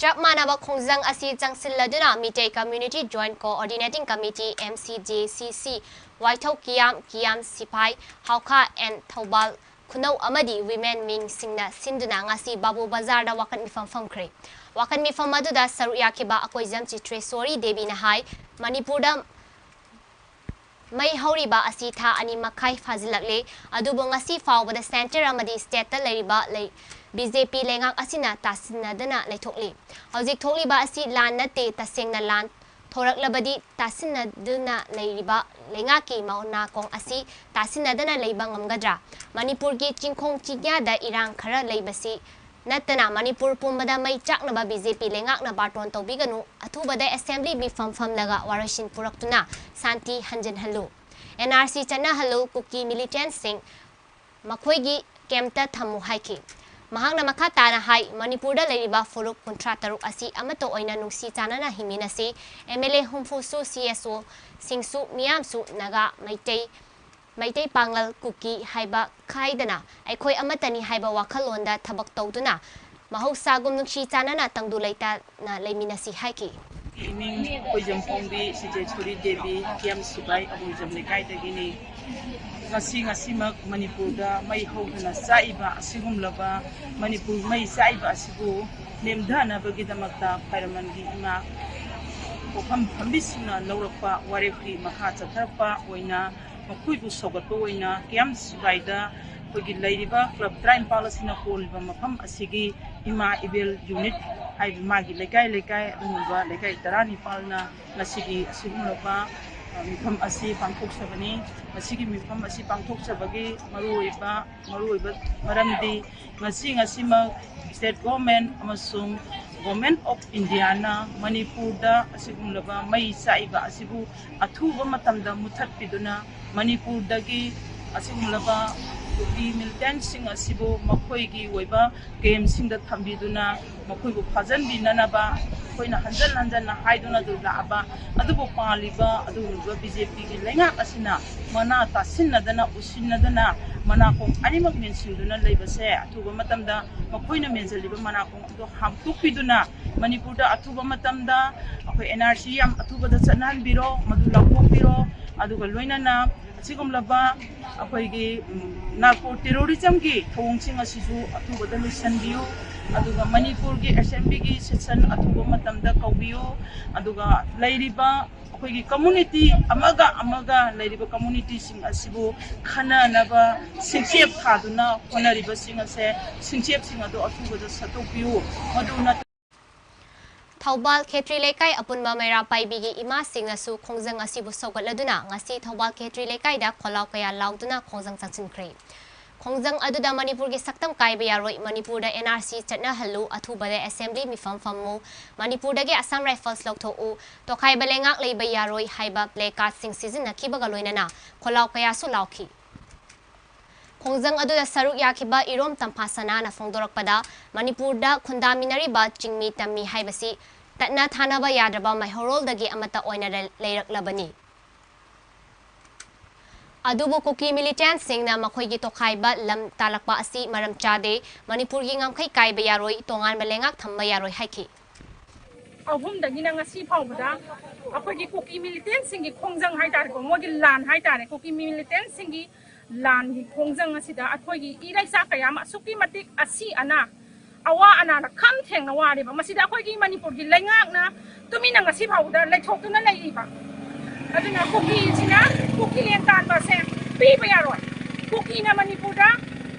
ꯆꯞ ꯃꯥꯟꯅꯕ ꯈꯣꯡꯖꯪ ꯑꯁꯤ ꯆꯪꯁꯤꯜꯂꯗꯨꯅ Meitei Community Joint Coordinating Committee, M C J C C, ꯋꯥꯏꯊꯧ ꯀꯤꯌꯥꯝ, ꯀꯤꯌꯥꯝ ꯁꯤꯐꯥꯏ, ꯍꯥꯎꯈꯥ and Thoubal ꯈꯨꯅꯧ ꯑꯃꯗꯤ Women Wingꯁꯤꯡꯅ ꯁꯤꯟꯗꯨꯅ ꯉꯁꯤ ꯕꯥꯕꯨ ꯕꯖꯥꯔꯗ ꯋꯥꯀꯠ ꯃꯤꯐꯝ ꯐꯝꯈ꯭ꯔꯦ꯫ ꯋꯥꯀꯠ ꯃꯤꯐꯝ ꯑꯗꯨꯗ ꯁꯔꯨꯛ ꯌꯥꯈꯤꯕ ꯑꯀꯣꯏꯖꯝ ꯆꯤꯇ꯭ꯔꯦꯁꯣꯔꯤ ꯗꯦꯕꯤꯅ ꯍꯥꯏ, ꯃꯅꯤꯄꯨꯔꯗ ꯃꯩ ꯍꯧꯔꯤꯕ ꯑꯁꯤ ꯊꯥ ꯑꯅꯤ ꯃꯈꯥꯏ ꯐꯥꯖꯤꯜꯂꯛꯂꯦ꯫ ꯑꯗꯨꯕꯨ ꯉꯁꯤ ꯐꯥꯎꯕꯗ centre ꯑꯃꯗꯤ stateꯇ ꯂꯩꯔꯤꯕ ꯂꯩ-, BJP ꯂꯩꯉꯥꯛ ꯑꯁꯤꯅ ꯇꯥꯁꯤꯟꯅꯗꯅ ꯂꯩꯊꯣꯛꯂꯤ꯫ ꯍꯧꯖꯤꯛ ꯊꯣꯛꯂꯤꯕ ꯑꯁꯤ ꯂꯥꯟ ꯅꯠꯇꯦ, ꯇꯁꯦꯡꯅ ꯂꯥꯟ ꯊꯣꯔꯛꯂꯕꯗꯤ ꯇꯥꯁꯤꯟꯅꯗꯨꯅ ꯂꯩꯔꯤꯕ ꯂꯩꯉꯥꯛꯀꯤ ꯃꯅꯥꯀꯣꯡ ꯑꯁꯤ ꯇꯥꯁꯤꯟꯅꯗꯅ ꯂꯩꯕ ꯉꯝꯒꯗ꯭ꯔꯥ? ꯃꯅꯤꯄꯨꯔꯒꯤ ꯆꯤꯡꯈꯣꯡ ꯆꯤꯡꯌꯥꯗ ꯏꯔꯥꯡ ꯈꯔ ꯂꯩꯕꯁꯤ ꯅꯠꯇꯅ ꯃꯅꯤꯄꯨꯔ ꯄꯨꯝꯕꯗ ꯃꯩ ꯆꯥꯛꯅꯕ BJP ꯂꯩꯉꯥꯛꯅ ꯕꯥꯔꯇꯣꯟ ꯇꯧꯕꯤꯒꯅꯨ꯫ ꯑꯊꯨꯕꯗ assembly ꯃꯤꯐꯝ ꯐꯝꯂꯒ ꯋꯥꯔꯣꯏꯁꯤꯟ ꯄꯨꯔꯛꯇꯨꯅ ꯁꯥꯟꯇꯤ ꯍꯟꯖꯤꯟꯍꯜꯂꯨ꯫ NRC ꯆꯠꯅꯍꯜꯂꯨ, ꯀꯨꯀꯤ militantꯁꯤꯡ ꯃꯈꯣꯏꯒꯤ campꯇ ꯊꯝꯃꯨ ꯍꯥꯏꯈꯤ꯫ ꯃꯍꯥꯛꯅ ꯃꯈꯥ ꯇꯥꯅ ꯍꯥꯏ, ꯃꯅꯤꯄꯨꯔꯗ ꯂꯩꯔꯤꯕ ꯐꯨꯔꯨꯞ ꯀꯨꯟꯊ꯭ꯔꯥ ꯇꯔꯨꯛ ꯑꯁꯤ ꯑꯃꯠꯇ ꯑꯣꯏꯅ ꯅꯨꯡꯁꯤ ꯆꯥꯟꯅꯅ ꯍꯤꯡꯃꯤꯟꯅꯁꯤ꯫ MLA ꯍꯨꯝꯐꯨꯁꯨ, CSOꯁꯤꯡꯁꯨ, ꯃꯤꯌꯥꯝꯁꯨ, ꯅꯥꯒꯥ, ꯃꯩꯇꯩ, ꯃꯩꯇꯩ, ꯄꯥꯉꯜ, ꯀꯨꯀꯤ ꯍꯥꯏꯕ ꯈꯥꯏꯗꯅ ꯑꯩꯈꯣꯏ ꯑꯃꯠꯇꯅꯤ ꯍꯥꯏꯕ ꯋꯥꯈꯜꯂꯣꯟꯗ ꯊꯕꯛ ꯇꯧꯗꯨꯅ ꯃꯍꯧꯁꯥꯒꯨꯝ ꯅꯨꯡꯁꯤ ꯆꯥꯟꯅꯅ ꯇꯪꯗꯨ ꯂꯩꯇꯥꯅ ꯂꯩꯃꯤꯟꯅꯁꯤ ꯍꯥꯏꯈꯤ꯫ ꯏꯃꯤꯡ ꯑꯩꯈꯣꯏ ꯖꯝꯐꯣꯡꯕꯤ ꯁꯤꯖꯦꯁꯣꯔꯤ ꯗꯦꯕꯤ, camp ꯁꯤꯕꯥꯏ, ꯑꯕꯣꯏꯖꯝ ꯂꯩꯀꯥꯏꯗꯒꯤꯅꯤ꯫ ꯉꯁꯤ, ꯉꯁꯤꯃꯛ ꯃꯅꯤꯄꯨꯔꯗ ꯃꯩ ꯍꯧꯗꯨꯅ ꯆꯥꯛꯏꯕ ꯑꯁꯤꯒꯨꯝꯂꯕ ꯃꯅꯤꯄꯨꯔ ꯃꯩ ꯆꯥꯛꯏꯕ ꯑꯁꯤꯕꯨ ꯅꯦꯝꯊꯅꯕꯒꯤꯗꯃꯛꯇ ꯈ꯭ꯋꯥꯏꯔꯝꯕꯟꯒꯤ ꯏꯃꯥ ꯄꯣꯛꯐꯝ ꯐꯝꯕꯤꯁꯤꯡꯅ ꯂꯧꯔꯛꯄ ꯋꯥꯔꯦꯞꯀꯤ ꯃꯈꯥ ꯆꯠꯊꯔꯛꯄ ꯑꯣꯏꯅ ꯃꯈꯣꯏꯕꯨ ꯁꯧꯒꯠꯄ ꯑꯣꯏꯅ camp ꯁꯤꯕꯥꯏꯗ ꯑꯩꯈꯣꯏꯒꯤ ꯂꯩꯔꯤꯕ club ꯇꯔꯥꯅꯤꯄꯥꯜ ꯑꯁꯤꯅ ꯀꯣꯜꯂꯤꯕ ꯃꯐꯝ ꯑꯁꯤꯒꯤ ꯏꯃꯥ ꯏꯕꯦꯜ unit ꯍꯥꯏꯕ ꯃꯥꯒꯤ ꯂꯩꯀꯥꯏ ꯂꯩꯀꯥꯏ ꯑꯗꯨꯒꯨꯝꯕ ꯂꯩꯀꯥꯏ ꯇꯔꯥꯅꯤꯄꯥꯜꯅ ꯉꯁꯤꯒꯤ ꯑꯁꯤꯒꯨꯝꯂꯕ, ꯑ, ꯃꯤꯐꯝ ꯑꯁꯤ ꯄꯥꯡꯊꯣꯛꯆꯕꯅꯤ꯫ ꯃꯁꯤꯒꯤ ꯃꯤꯐꯝ ꯑꯁꯤ ꯄꯥꯡꯊꯣꯛꯆꯕꯒꯤ ꯃꯔꯨꯑꯣꯏꯕ, ꯃꯔꯨꯑꯣꯏꯕ ꯃꯔꯝꯗꯤ ꯉꯁꯤ, ꯉꯁꯤꯃꯛ state government ꯑꯃꯁꯨꯡ Government of Indiaꯅ ꯃꯅꯤꯄꯨꯔꯗ ꯑꯁꯤꯒꯨꯝꯂꯕ ꯃꯩ ꯆꯥꯛꯏꯕ ꯑꯁꯤꯕꯨ ꯑꯊꯨꯕ ꯃꯇꯝꯗ ꯃꯨꯊꯠꯄꯤꯗꯨꯅ ꯃꯅꯤꯄꯨꯔꯗꯒꯤ ꯑꯁꯤꯒꯨꯝꯂꯕ ꯀꯨꯀꯤ militantꯁꯤꯡ ꯑꯁꯤꯕꯨ ꯃꯈꯣꯏꯒꯤ ꯑꯣꯏꯕ campꯁꯤꯡꯗ ꯊꯝꯕꯤꯗꯨꯅ ꯃꯈꯣꯏꯕꯨ ꯐꯥꯖꯤꯟꯕꯤꯅꯅꯕ ꯑꯩꯈꯣꯏꯅ ꯍꯟꯖꯟ ꯍꯟꯖꯟꯅ ꯍꯥꯏꯗꯨꯅ ꯑꯗꯨ ꯂꯥꯛꯑꯕ, ꯑꯗꯨꯕꯨ ꯄꯥꯜꯂꯤꯕ ꯑꯗꯨꯒꯨꯝꯂꯕ BJPꯒꯤ ꯂꯩꯉꯥꯛ ꯑꯁꯤꯅ ꯃꯅꯥ ꯇꯥꯁꯤꯟꯅꯗꯅ, ꯎꯁꯤꯟꯅꯗꯅ, ꯃꯅꯥꯀꯣꯡ ꯑꯅꯤꯃꯛ ꯃꯦꯟꯁꯤꯟꯗꯨꯅ ꯂꯩꯕꯁꯦ ꯑꯊꯨꯕ ꯃꯇꯝꯗ ꯃꯈꯣꯏꯅ ꯃꯦꯟꯁꯤꯜꯂꯤꯕ ꯃꯅꯥꯀꯣꯡ ꯑꯗꯨ ꯍꯥꯡꯇꯣꯛꯄꯤꯗꯨꯅ ꯃꯅꯤꯄꯨꯔꯗ ꯑꯊꯨꯕ ꯃꯇꯝꯗ ꯑꯩꯈꯣꯏ NRC ꯌꯥꯝ ꯑꯊꯨꯕꯗ ꯆꯠꯅꯍꯟꯕꯤꯔꯣ, ꯃꯗꯨ ꯂꯧꯊꯣꯛꯄꯤꯔꯣ꯫ ꯑꯗꯨꯒ ꯂꯣꯏꯅꯅ ꯑꯁꯤꯒꯨꯝꯂꯕ ꯑꯩꯈꯣꯏꯒꯤ ꯅꯥꯔꯀꯣ ꯇꯦꯔꯣꯔꯤꯖꯝꯒꯤ ꯊꯧꯑꯣꯡꯁꯤꯡ ꯑꯁꯤꯁꯨ ꯑꯊꯨꯕꯗ ꯂꯣꯏꯁꯤꯟꯕꯤꯌꯨ꯫ ꯑꯗꯨꯒ ꯃꯅꯤꯄꯨꯔꯒꯤ ꯑꯦꯁꯦꯝꯕ꯭ꯂꯤꯒꯤ ꯁꯦꯁꯟ ꯑꯊꯨꯕ ꯃꯇꯝꯗ ꯀꯧꯕꯤꯌꯨ꯫ ꯑꯗꯨꯒ ꯂꯩꯔꯤꯕ ꯑꯩꯈꯣꯏꯒꯤ ꯀꯝꯃꯨꯅꯤꯇꯤ ꯑꯃꯒ ꯑꯃꯒ ꯂꯩꯔꯤꯕ ꯀꯝꯃꯨꯅꯤꯇꯤꯁꯤꯡ ꯑꯁꯤꯕꯨ ꯈꯟꯅꯅꯕ ꯁꯤꯡꯆꯦꯞ ꯊꯥꯗꯨꯅ ꯍꯣꯠꯅꯔꯤꯕꯁꯤꯡ ꯑꯁꯦ, ꯁꯤꯡꯆꯦꯞꯁꯤꯡ ꯑꯗꯨ ꯑꯊꯨꯕꯗ ꯁꯠꯇꯣꯛꯄꯤꯌꯨ꯫ ꯃꯗꯨ ꯅꯠꯇ- ꯊꯧꯕꯥꯜ ꯈꯦꯇ꯭ꯔꯤ ꯂꯩꯀꯥꯏ ꯑꯄꯨꯟꯕ ꯃꯩꯔꯥ ꯄꯥꯏꯕꯤꯒꯤ ꯏꯃꯥꯁꯤꯡꯅꯁꯨ ꯈꯣꯡꯖꯪ ꯑꯁꯤꯕꯨ ꯁꯧꯒꯠꯂꯗꯨꯅ ꯉꯁꯤ ꯊꯧꯕꯥꯜ ꯈꯦꯇ꯭ꯔꯤ ꯂꯩꯀꯥꯏꯗ ꯈꯣꯜꯂꯥꯎ ꯀꯌꯥ ꯂꯥꯎꯗꯨꯅ ꯈꯣꯡꯖꯪ ꯆꯪꯁꯤꯟꯈ꯭ꯔꯦ꯫ ꯈꯣꯡꯖꯪ ꯑꯗꯨꯗ ꯃꯅꯤꯄꯨꯔꯒꯤ ꯁꯛꯇꯝ ꯀꯥꯏꯕ ꯌꯥꯔꯣꯏ, ꯃꯅꯤꯄꯨꯔꯗ NRC ꯆꯠꯅꯍꯜꯂꯨ, ꯑꯊꯨꯕꯗ ꯑꯦꯁꯦꯝꯕ꯭ꯂꯤ ꯃꯤꯐꯝ ꯐꯝꯃꯨ, ꯃꯅꯤꯄꯨꯔꯗꯒꯤ ꯑꯁꯥꯝ ꯔꯥꯏꯐꯜꯁ ꯂꯧꯊꯣꯛꯎ, ꯇꯣꯈꯥꯏꯕ ꯂꯩꯉꯥꯛ ꯂꯩꯕ ꯌꯥꯔꯣꯏ ꯍꯥꯏꯕ ꯄ꯭ꯂꯦ ꯀꯥꯔꯗꯁꯤꯡ ꯁꯤꯖꯤꯟꯅꯈꯤꯕꯒ ꯂꯣꯏꯅꯅ ꯈꯣꯜꯂꯥꯎ ꯀꯌꯥꯁꯨ ꯂꯥꯎꯈꯤ꯫ ꯈꯣꯡꯖꯪ ꯑꯗꯨꯗ ꯁꯔꯨꯛ ꯌꯥꯈꯤꯕ ꯏꯔꯣꯝ ꯇꯝꯐꯥ ꯁꯅꯥꯅ ꯐꯣꯡꯗꯣꯔꯛꯄꯗ, ꯃꯅꯤꯄꯨꯔꯗ ꯈꯨꯟꯗꯥꯃꯤꯟꯅꯔꯤꯕ ꯆꯤꯡꯃꯤ ꯇꯝꯃꯤ ꯍꯥꯏꯕꯁꯤ ꯇꯠꯅ ꯊꯥꯅꯕ ꯌꯥꯗ꯭ꯔꯕ ꯃꯩꯍꯧꯔꯣꯜꯗꯒꯤ ꯑꯃꯠꯇ ꯑꯣꯏꯅ ꯂꯩ-, ꯂꯩꯔꯛꯂꯕꯅꯤ꯫ ꯑꯗꯨꯕꯨ ꯀꯨꯀꯤ ꯃꯤꯂꯤꯇꯦꯟꯠꯁꯤꯡꯅ ꯃꯈꯣꯏꯒꯤ ꯇꯣꯈꯥꯏꯕ ꯂꯝ ꯇꯥꯜꯂꯛꯄ ꯑꯁꯤ ꯃꯔꯝ ꯆꯥꯗꯦ, ꯃꯅꯤꯄꯨꯔꯒꯤ ꯉꯝꯈꯩ ꯀꯥꯏꯕ ꯌꯥꯔꯣꯏ, ꯇꯣꯉꯥꯟꯕ ꯂꯩꯉꯥꯛ ꯊꯝꯕ ꯌꯥꯔꯣꯏ ꯍꯥꯏꯈꯤ꯫ ꯑꯍꯨꯝꯗꯒꯤꯅ ꯉꯁꯤ ꯐꯥꯎꯕꯗ ꯑꯩꯈꯣꯏꯒꯤ ꯀꯨꯀꯤ ꯃꯤꯂꯤꯇꯦꯟꯠꯁꯤꯡꯒꯤ ꯈꯣꯡꯖꯪ ꯍꯥꯏꯇꯥꯔꯦꯀꯣ, ꯃꯣꯏꯒꯤ ꯂꯥꯟ ꯍꯥꯏꯇꯥꯔꯦ, ꯀꯨꯀꯤ ꯃꯤꯂꯤꯇꯦꯟꯠꯁꯤꯡꯒꯤ ꯂꯥꯟꯒꯤ ꯈꯣꯡꯖꯪ ꯑꯁꯤꯗ ꯑꯩꯈꯣꯏꯒꯤ ꯏꯔꯩꯆꯥ ꯀꯌꯥ ꯑꯃ ꯑꯁꯨꯛꯀꯤ ꯃꯇꯤꯛ ꯑꯁꯤ ꯑꯅꯥ, ꯑꯋꯥ ꯑꯅꯥꯅ ꯈꯝ ꯊꯦꯡꯅ ꯋꯥꯔꯦꯕ꯫ ꯃꯁꯤꯗ ꯑꯩꯈꯣꯏꯒꯤ ꯃꯅꯤꯄꯨꯔꯒꯤ ꯂꯩꯉꯥꯛꯅ ꯇꯨꯃꯤꯟꯅ ꯉꯁꯤ ꯐꯥꯎꯕꯗ ꯂꯩꯊꯣꯛꯇꯨꯅ ꯂꯩꯔꯤꯕ꯫ ꯑꯗꯨꯅ ꯀꯨꯀꯤꯁꯤꯅ ꯀꯨꯀꯤꯂꯦꯟ ꯇꯥꯟꯕ ꯑꯁꯦ ꯄꯤꯕ ꯌꯥꯔꯣꯏ꯫ ꯀꯨꯀꯤꯅ ꯃꯅꯤꯄꯨꯔꯗ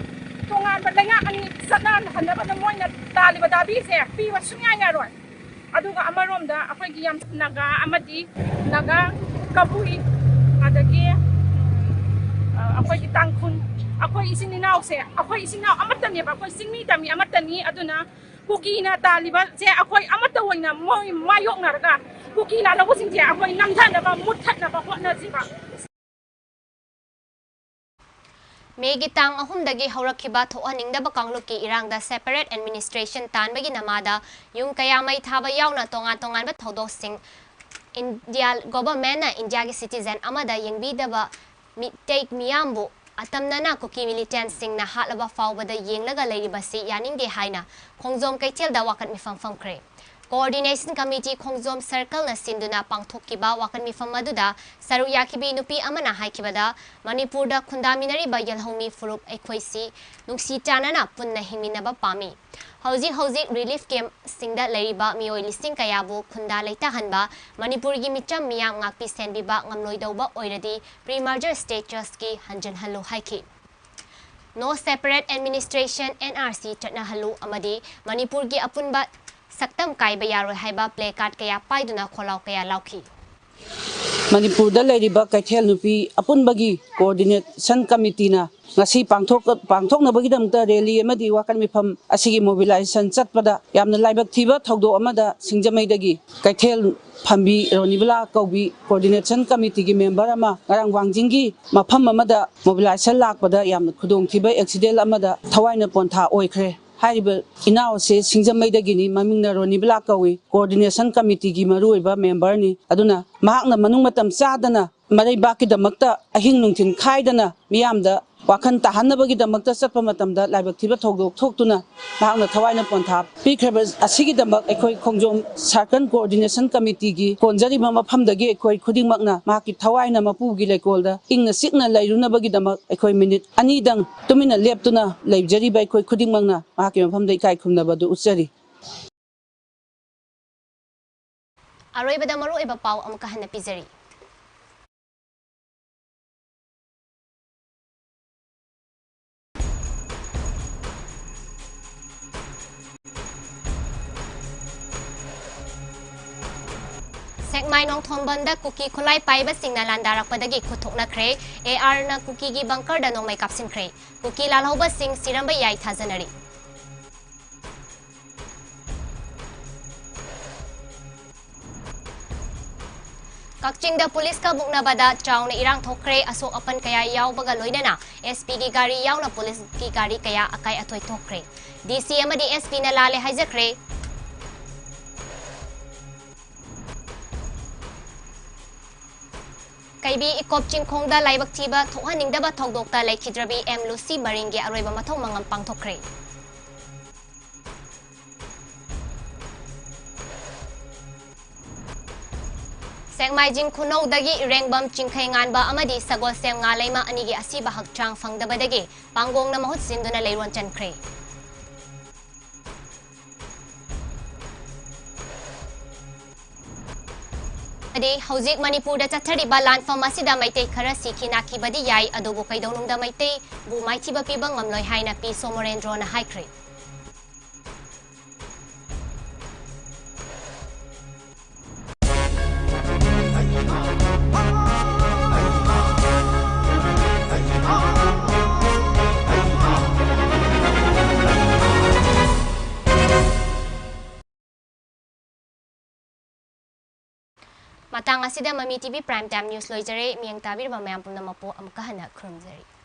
ꯇꯣꯉꯥꯟꯕ ꯂꯩꯉꯥꯛ ꯑꯅꯤ ꯆꯠꯅꯍꯟꯅꯕꯗ ꯃꯣꯏꯅ ꯇꯥꯜꯂꯤꯕ ꯗꯥꯕꯤꯁꯦ ꯄꯤꯕ ꯁꯨꯡꯌꯥ ꯌꯥꯔꯣꯏ꯫ ꯑꯗꯨꯒ ꯑꯃꯔꯣꯝꯗ ꯑꯩꯈꯣꯏꯒꯤ ꯌꯥꯝ ꯅꯥꯒꯥ ꯑꯃꯗꯤ ꯅꯥꯒꯥ, ꯀꯕꯨꯏ, ꯑꯗꯒꯤ ꯑꯩꯈꯣꯏꯒꯤ ꯇꯥꯡꯈꯨꯜ, ꯑꯩꯈꯣꯏ ꯏꯆꯤꯟ ꯏꯅꯥꯎꯁꯦ, ꯑꯩꯈꯣꯏ ꯏꯆꯤꯟ ꯏꯅꯥꯎ ꯑꯃꯠꯇꯅꯦꯕ, ꯑꯩꯈꯣꯏ ꯆꯤꯡꯃꯤ ꯇꯝꯃꯤ ꯑꯃꯠꯇꯅꯤ꯫ ꯑꯗꯨꯅ ꯀꯨꯀꯤꯅ ꯇꯥꯜꯂꯤꯕꯁꯦ ꯑꯩꯈꯣꯏ ꯑꯃꯠꯇ ꯑꯣꯏꯅ ꯃꯣꯏ ꯃꯥꯌꯣꯛꯅꯔꯒ ꯀꯨꯀꯤ ꯂꯥꯜꯍꯧꯕꯁꯤꯡꯁꯦ ꯑꯩꯈꯣꯏ ꯅꯝꯊꯅꯕ, ꯃꯨꯠꯊꯠꯅꯕ ꯍꯣꯠꯅꯁꯤꯕ꯫ ꯃꯦꯒꯤ ꯇꯥꯡ ꯑꯍꯨꯝꯗꯒꯤ ꯍꯧꯔꯛꯈꯤꯕ ꯊꯣꯛꯍꯟꯅꯤꯡꯗꯕ ꯀꯥꯡꯂꯨꯞꯀꯤ ꯏꯔꯥꯡꯗ separate administration ꯇꯥꯟꯕꯒꯤ ꯅꯃꯥꯗ ꯌꯨꯝ ꯀꯌꯥ ꯃꯩ ꯊꯥꯕ ꯌꯥꯎꯅ ꯇꯣꯉꯥꯟ ꯇꯣꯉꯥꯟꯕ ꯊꯧꯗꯣꯛꯁꯤꯡ ꯏꯟꯗꯤꯌꯥ ꯒꯣꯚꯔꯟꯃꯦꯟꯠꯅ ꯏꯟꯗꯤꯌꯥꯒꯤ ꯁꯤꯇꯤꯖꯦꯟ ꯑꯃꯗ ꯌꯦꯡꯕꯤꯗꯕ ꯃꯤꯇꯩ ꯃꯤꯌꯥꯝꯕꯨ ꯑꯇꯝꯅꯅ ꯀꯨꯀꯤ ꯃꯤꯂꯤꯇꯦꯟꯠꯁꯤꯡꯅ ꯍꯥꯠꯂꯕ ꯐꯥꯎꯕꯗ ꯌꯦꯡꯂꯒ ꯂꯩꯔꯤꯕꯁꯤ ꯌꯥꯅꯤꯡꯗꯦ ꯍꯥꯏꯅ ꯈꯣꯡꯖꯣꯝ ꯀꯩꯊꯦꯜꯗ ꯋꯥꯀꯠ ꯃꯤꯐꯝ ꯐꯝꯈ꯭ꯔꯦ꯫ Coordination Committee ꯈꯣꯡꯖꯣꯝ Circleꯅ ꯁꯤꯟꯗꯨꯅ ꯄꯥꯡꯊꯣꯛꯈꯤꯕ ꯋꯥꯀꯠ ꯃꯤꯐꯝ ꯑꯗꯨꯗ ꯁꯔꯨꯛ ꯌꯥꯈꯤꯕꯤ ꯅꯨꯄꯤ ꯑꯃꯅ ꯍꯥꯏꯈꯤꯕꯗ, ꯃꯅꯤꯄꯨꯔꯗ ꯈꯨꯟꯗꯥꯃꯤꯟꯅꯔꯤꯕ ꯌꯦꯜꯍꯧꯃꯤ ꯐꯨꯔꯨꯞ ꯑꯩꯈꯣꯏꯁꯤ ꯅꯨꯡꯁꯤ ꯆꯥꯟꯅꯅ ꯄꯨꯟꯅ ꯍꯤꯡꯃꯤꯟꯅꯕ ꯄꯥꯝꯃꯤ꯫ ꯍꯧꯖꯤꯛ ꯍꯧꯖꯤꯛ relief campꯁꯤꯡꯗ ꯂꯩꯔꯤꯕ ꯃꯤꯑꯣꯏ ꯂꯤꯁꯤꯡ ꯀꯌꯥꯕꯨ ꯈꯨꯟꯗꯥ ꯂꯩꯇꯥꯍꯟꯕ, ꯃꯅꯤꯄꯨꯔꯒꯤ ꯃꯤꯆꯝ ꯃꯤꯌꯥꯝ ꯉꯥꯛꯄꯤ ꯁꯦꯟꯕꯤꯕ ꯉꯝꯂꯣꯏꯗꯧꯕ ꯑꯣꯏꯔꯗꯤ pre-merger statusꯀꯤ ꯍꯟꯖꯤꯟꯍꯜꯂꯨ ꯍꯥꯏꯈꯤ꯫ No Separate Administration, NRC, ꯆꯠꯅꯍꯜꯂꯨ ꯑꯃꯗꯤ ꯃꯅꯤꯄꯨꯔꯒꯤ ꯑꯄꯨꯟꯕ ꯁꯛꯇꯝ ꯀꯥꯏꯕ ꯌꯥꯔꯣꯏ ꯍꯥꯏꯕ placard ꯀꯌꯥ ꯄꯥꯏꯗꯨꯅ ꯈꯣꯜꯂꯥꯎ ꯀꯌꯥ ꯂꯥꯎꯈꯤ꯫ ꯃꯅꯤꯄꯨꯔꯗ ꯂꯩꯔꯤꯕ ꯀꯩꯊꯦꯜ ꯅꯨꯄꯤ ꯑꯄꯨꯟꯕꯒꯤ Coordination Committeeꯅ ꯉꯁꯤ ꯄꯥꯡꯊꯣꯛ-, ꯄꯥꯡꯊꯣꯛꯅꯕꯒꯤꯗꯃꯛꯇ rally ꯑꯃꯗꯤ ꯋꯥꯀꯠ ꯃꯤꯐꯝ ꯑꯁꯤꯒꯤ mobilization ꯆꯠꯄꯗ ꯌꯥꯝꯅ ꯂꯥꯏꯕꯛ ꯊꯤꯕ ꯊꯧꯗꯣꯛ ꯑꯃꯗ ꯁꯤꯡꯖꯃꯩꯗꯒꯤ ꯀꯩꯊꯦꯜ ꯐꯝꯕꯤ ꯔꯣꯅꯤꯕꯂꯥ ꯀꯧꯕꯤ Coordination Committeeꯒꯤ member ꯑꯃ ꯉꯔꯥꯡ ꯋꯥꯡꯖꯤꯡꯒꯤ ꯃꯐꯝ ꯑꯃꯗ mobilization ꯂꯥꯛꯄꯗ ꯌꯥꯝꯅ ꯈꯨꯗꯣꯡꯊꯤꯕ accident ꯑꯃꯗ ꯊꯋꯥꯏꯅ ꯄꯣꯟꯊꯥ ꯑꯣꯏꯈ꯭ꯔꯦ꯫ ꯍꯥꯏꯔꯤꯕ ꯏꯅꯥꯎ ꯑꯁꯦ ꯁꯤꯡꯖꯃꯩꯗꯒꯤꯅꯤ, ꯃꯃꯤꯡꯅ ꯔꯣꯅꯤꯕꯂꯥ ꯀꯧꯏ꯫ Coordination Committeeꯒꯤ ꯃꯔꯨꯑꯣꯏꯕ memberꯅꯤ꯫ ꯑꯗꯨꯅ ꯃꯍꯥꯛꯅ ꯃꯅꯨꯡ ꯃꯇꯝ ꯆꯥꯗꯅ ꯃꯔꯩꯕꯥꯛꯀꯤꯗꯃꯛꯇ ꯑꯍꯤꯡ ꯅꯨꯡꯊꯤꯜ ꯈꯥꯏꯗꯅ ꯃꯤꯌꯥꯝꯗ ꯋꯥꯈꯜ ꯇꯥꯍꯟꯅꯕꯒꯤꯗꯃꯛꯇ ꯆꯠꯄ ꯃꯇꯝꯗ ꯂꯥꯏꯕꯛ ꯊꯤꯕ ꯊꯧꯗꯣꯛ ꯊꯣꯛꯇꯨꯅ ꯃꯍꯥꯛꯅ ꯊꯋꯥꯏꯅ ꯄꯣꯟꯊꯥ ꯄꯤꯈ꯭ꯔꯕ ꯑꯁꯤꯒꯤꯗꯃꯛ ꯑꯩꯈꯣꯏ ꯈꯣꯡꯖꯣꯝ Circle Coordination Committeeꯒꯤ ꯀꯣꯟꯖꯔꯤꯕ ꯃꯐꯝꯗꯒꯤ ꯑꯩꯈꯣꯏ ꯈꯨꯗꯤꯡꯃꯛꯅ ꯃꯍꯥꯛꯀꯤ ꯊꯋꯥꯏꯅ ꯃꯄꯨꯒꯤ ꯂꯩꯀꯣꯜꯗ ꯏꯪꯅ ꯆꯤꯛꯅ ꯂꯩꯔꯨꯅꯕꯒꯤꯗꯃꯛ ꯑꯩꯈꯣꯏ minute ꯑꯅꯤꯗꯪ ꯇꯨꯃꯤꯟꯅ ꯂꯦꯞꯇꯨꯅ ꯂꯩꯖꯔꯤꯕ ꯑꯩꯈꯣꯏ ꯈꯨꯗꯤꯡꯃꯛꯅ ꯃꯍꯥꯛꯀꯤ ꯃꯐꯝꯗ ꯏꯀꯥꯏ ꯈꯨꯝꯅꯕ ꯑꯗꯨ ꯎꯠꯆꯔꯤ꯫ ꯑꯔꯣꯏꯕꯗ ꯃꯔꯨꯑꯣꯏꯕ ꯄꯥꯎ ꯑꯃꯨꯛꯀ ꯍꯟꯅ ꯄꯤꯖꯔꯤ꯫ ꯁꯦꯛꯃꯥꯏ ꯅꯣꯡꯊꯣꯝꯕꯝꯗ ꯀꯨꯀꯤ ꯈꯨꯠꯂꯥꯏ ꯄꯥꯏꯕꯁꯤꯡꯅ ꯂꯥꯟꯗꯥꯔꯛꯄꯗꯒꯤ ꯈꯨꯠ ꯊꯣꯛꯅꯈ꯭ꯔꯦ꯫ ARꯅ ꯀꯨꯀꯤꯒꯤ bunkerꯗ ꯅꯣꯡꯃꯩ ꯀꯥꯞꯁꯤꯟꯈ꯭ꯔꯦ꯫ ꯀꯨꯀꯤ ꯂꯥꯜꯍꯧꯕꯁꯤꯡ ꯁꯤꯔꯝꯕ ꯌꯥꯏ ꯊꯥꯖꯅꯔꯤ꯫ ꯀꯛꯆꯤꯡꯗ ꯄꯨꯂꯤꯁꯀ ꯃꯨꯛꯅꯕꯗ ꯆꯥꯎꯅ ꯏꯔꯥꯡ ꯊꯣꯛꯈ꯭ꯔꯦ꯫ ꯑꯁꯣꯛ ꯑꯄꯟ ꯀꯌꯥ ꯌꯥꯎꯕꯒ ꯂꯣꯏꯅꯅ SPꯒꯤ ꯒꯥꯔꯤ ꯌꯥꯎꯅ ꯄꯨꯂꯤꯁꯀꯤ ꯒꯥꯔꯤ ꯀꯌꯥ ꯑꯀꯥꯏ ꯑꯇꯣꯏ ꯊꯣꯛꯈ꯭ꯔꯦ꯫ DC ꯑꯃꯗꯤ SPꯅ ꯂꯥꯜꯂꯦ ꯍꯥꯏꯖꯈ꯭ꯔꯦ꯫ ꯀꯩꯕꯤ ꯏꯀꯣꯞ ꯆꯤꯡꯈꯣꯡꯗ ꯂꯥꯏꯕꯛ ꯊꯤꯕ ꯊꯣꯛꯍꯟꯅꯤꯡꯗꯕ ꯊꯧꯗꯣꯛꯇ ꯂꯩꯈꯤꯗ꯭ꯔꯕꯤ M ꯂꯨꯁꯤ ꯃꯔꯤꯡꯒꯤ ꯑꯔꯣꯏꯕ ꯃꯊꯧ ꯃꯉꯝ ꯄꯥꯡꯊꯣꯛꯈ꯭ꯔꯦ꯫ ꯁꯦꯡꯃꯥꯏꯖꯤꯡ ꯈꯨꯅꯧꯗꯒꯤ ꯏꯔꯦꯡꯕꯝ ꯆꯤꯡꯈꯩꯉꯥꯟꯕ ꯑꯃꯗꯤ ꯁꯒꯣꯜꯁꯦꯝ ꯉꯥꯂꯩꯃ ꯑꯅꯤꯒꯤ ꯑꯁꯤꯕ ꯍꯛꯆꯥꯡ ꯐꯪꯗꯕꯗꯒꯤ ꯄꯥꯡꯒꯣꯡꯅ ꯃꯍꯨꯠ ꯁꯤꯟꯗꯨꯅ ꯂꯩꯔꯣꯟ ꯆꯟꯈ꯭ꯔꯦ꯫ ꯑꯃꯗꯤ ꯍꯧꯖꯤꯛ ꯃꯅꯤꯄꯨꯔꯗ ꯆꯠꯊꯔꯤꯕ ꯂꯥꯟꯐꯝ ꯑꯁꯤꯗ ꯃꯩꯇꯩ ꯈꯔ ꯁꯤꯈꯤ ꯅꯥꯈꯤꯕꯗꯤ ꯌꯥꯏ, ꯑꯗꯨꯕꯨ ꯀꯩꯗꯧꯅꯨꯡꯗ ꯃꯩꯇꯩꯕꯨ ꯃꯥꯏꯊꯤꯕ ꯄꯤꯕ ꯉꯝꯂꯣꯏ ꯍꯥꯏꯅ ꯄꯤ ꯁꯣꯃꯣꯔꯦꯟꯗ꯭ꯔꯣꯅ ꯍꯥꯏꯈ꯭ꯔꯦ꯫ ꯃꯇꯥꯡ ꯑꯁꯤꯗ ꯃꯃꯤ T V Prime Time News ꯂꯣꯏꯖꯔꯦ꯫ ꯃꯤꯠꯌꯦꯡ ꯇꯥꯕꯤꯔꯤꯕ ꯃꯌꯥꯝ ꯄꯨꯝꯅꯃꯛꯄꯨ ꯑꯃꯨꯛꯀ ꯍꯟꯅ ꯈꯨꯔꯨꯝꯖꯔꯤ꯫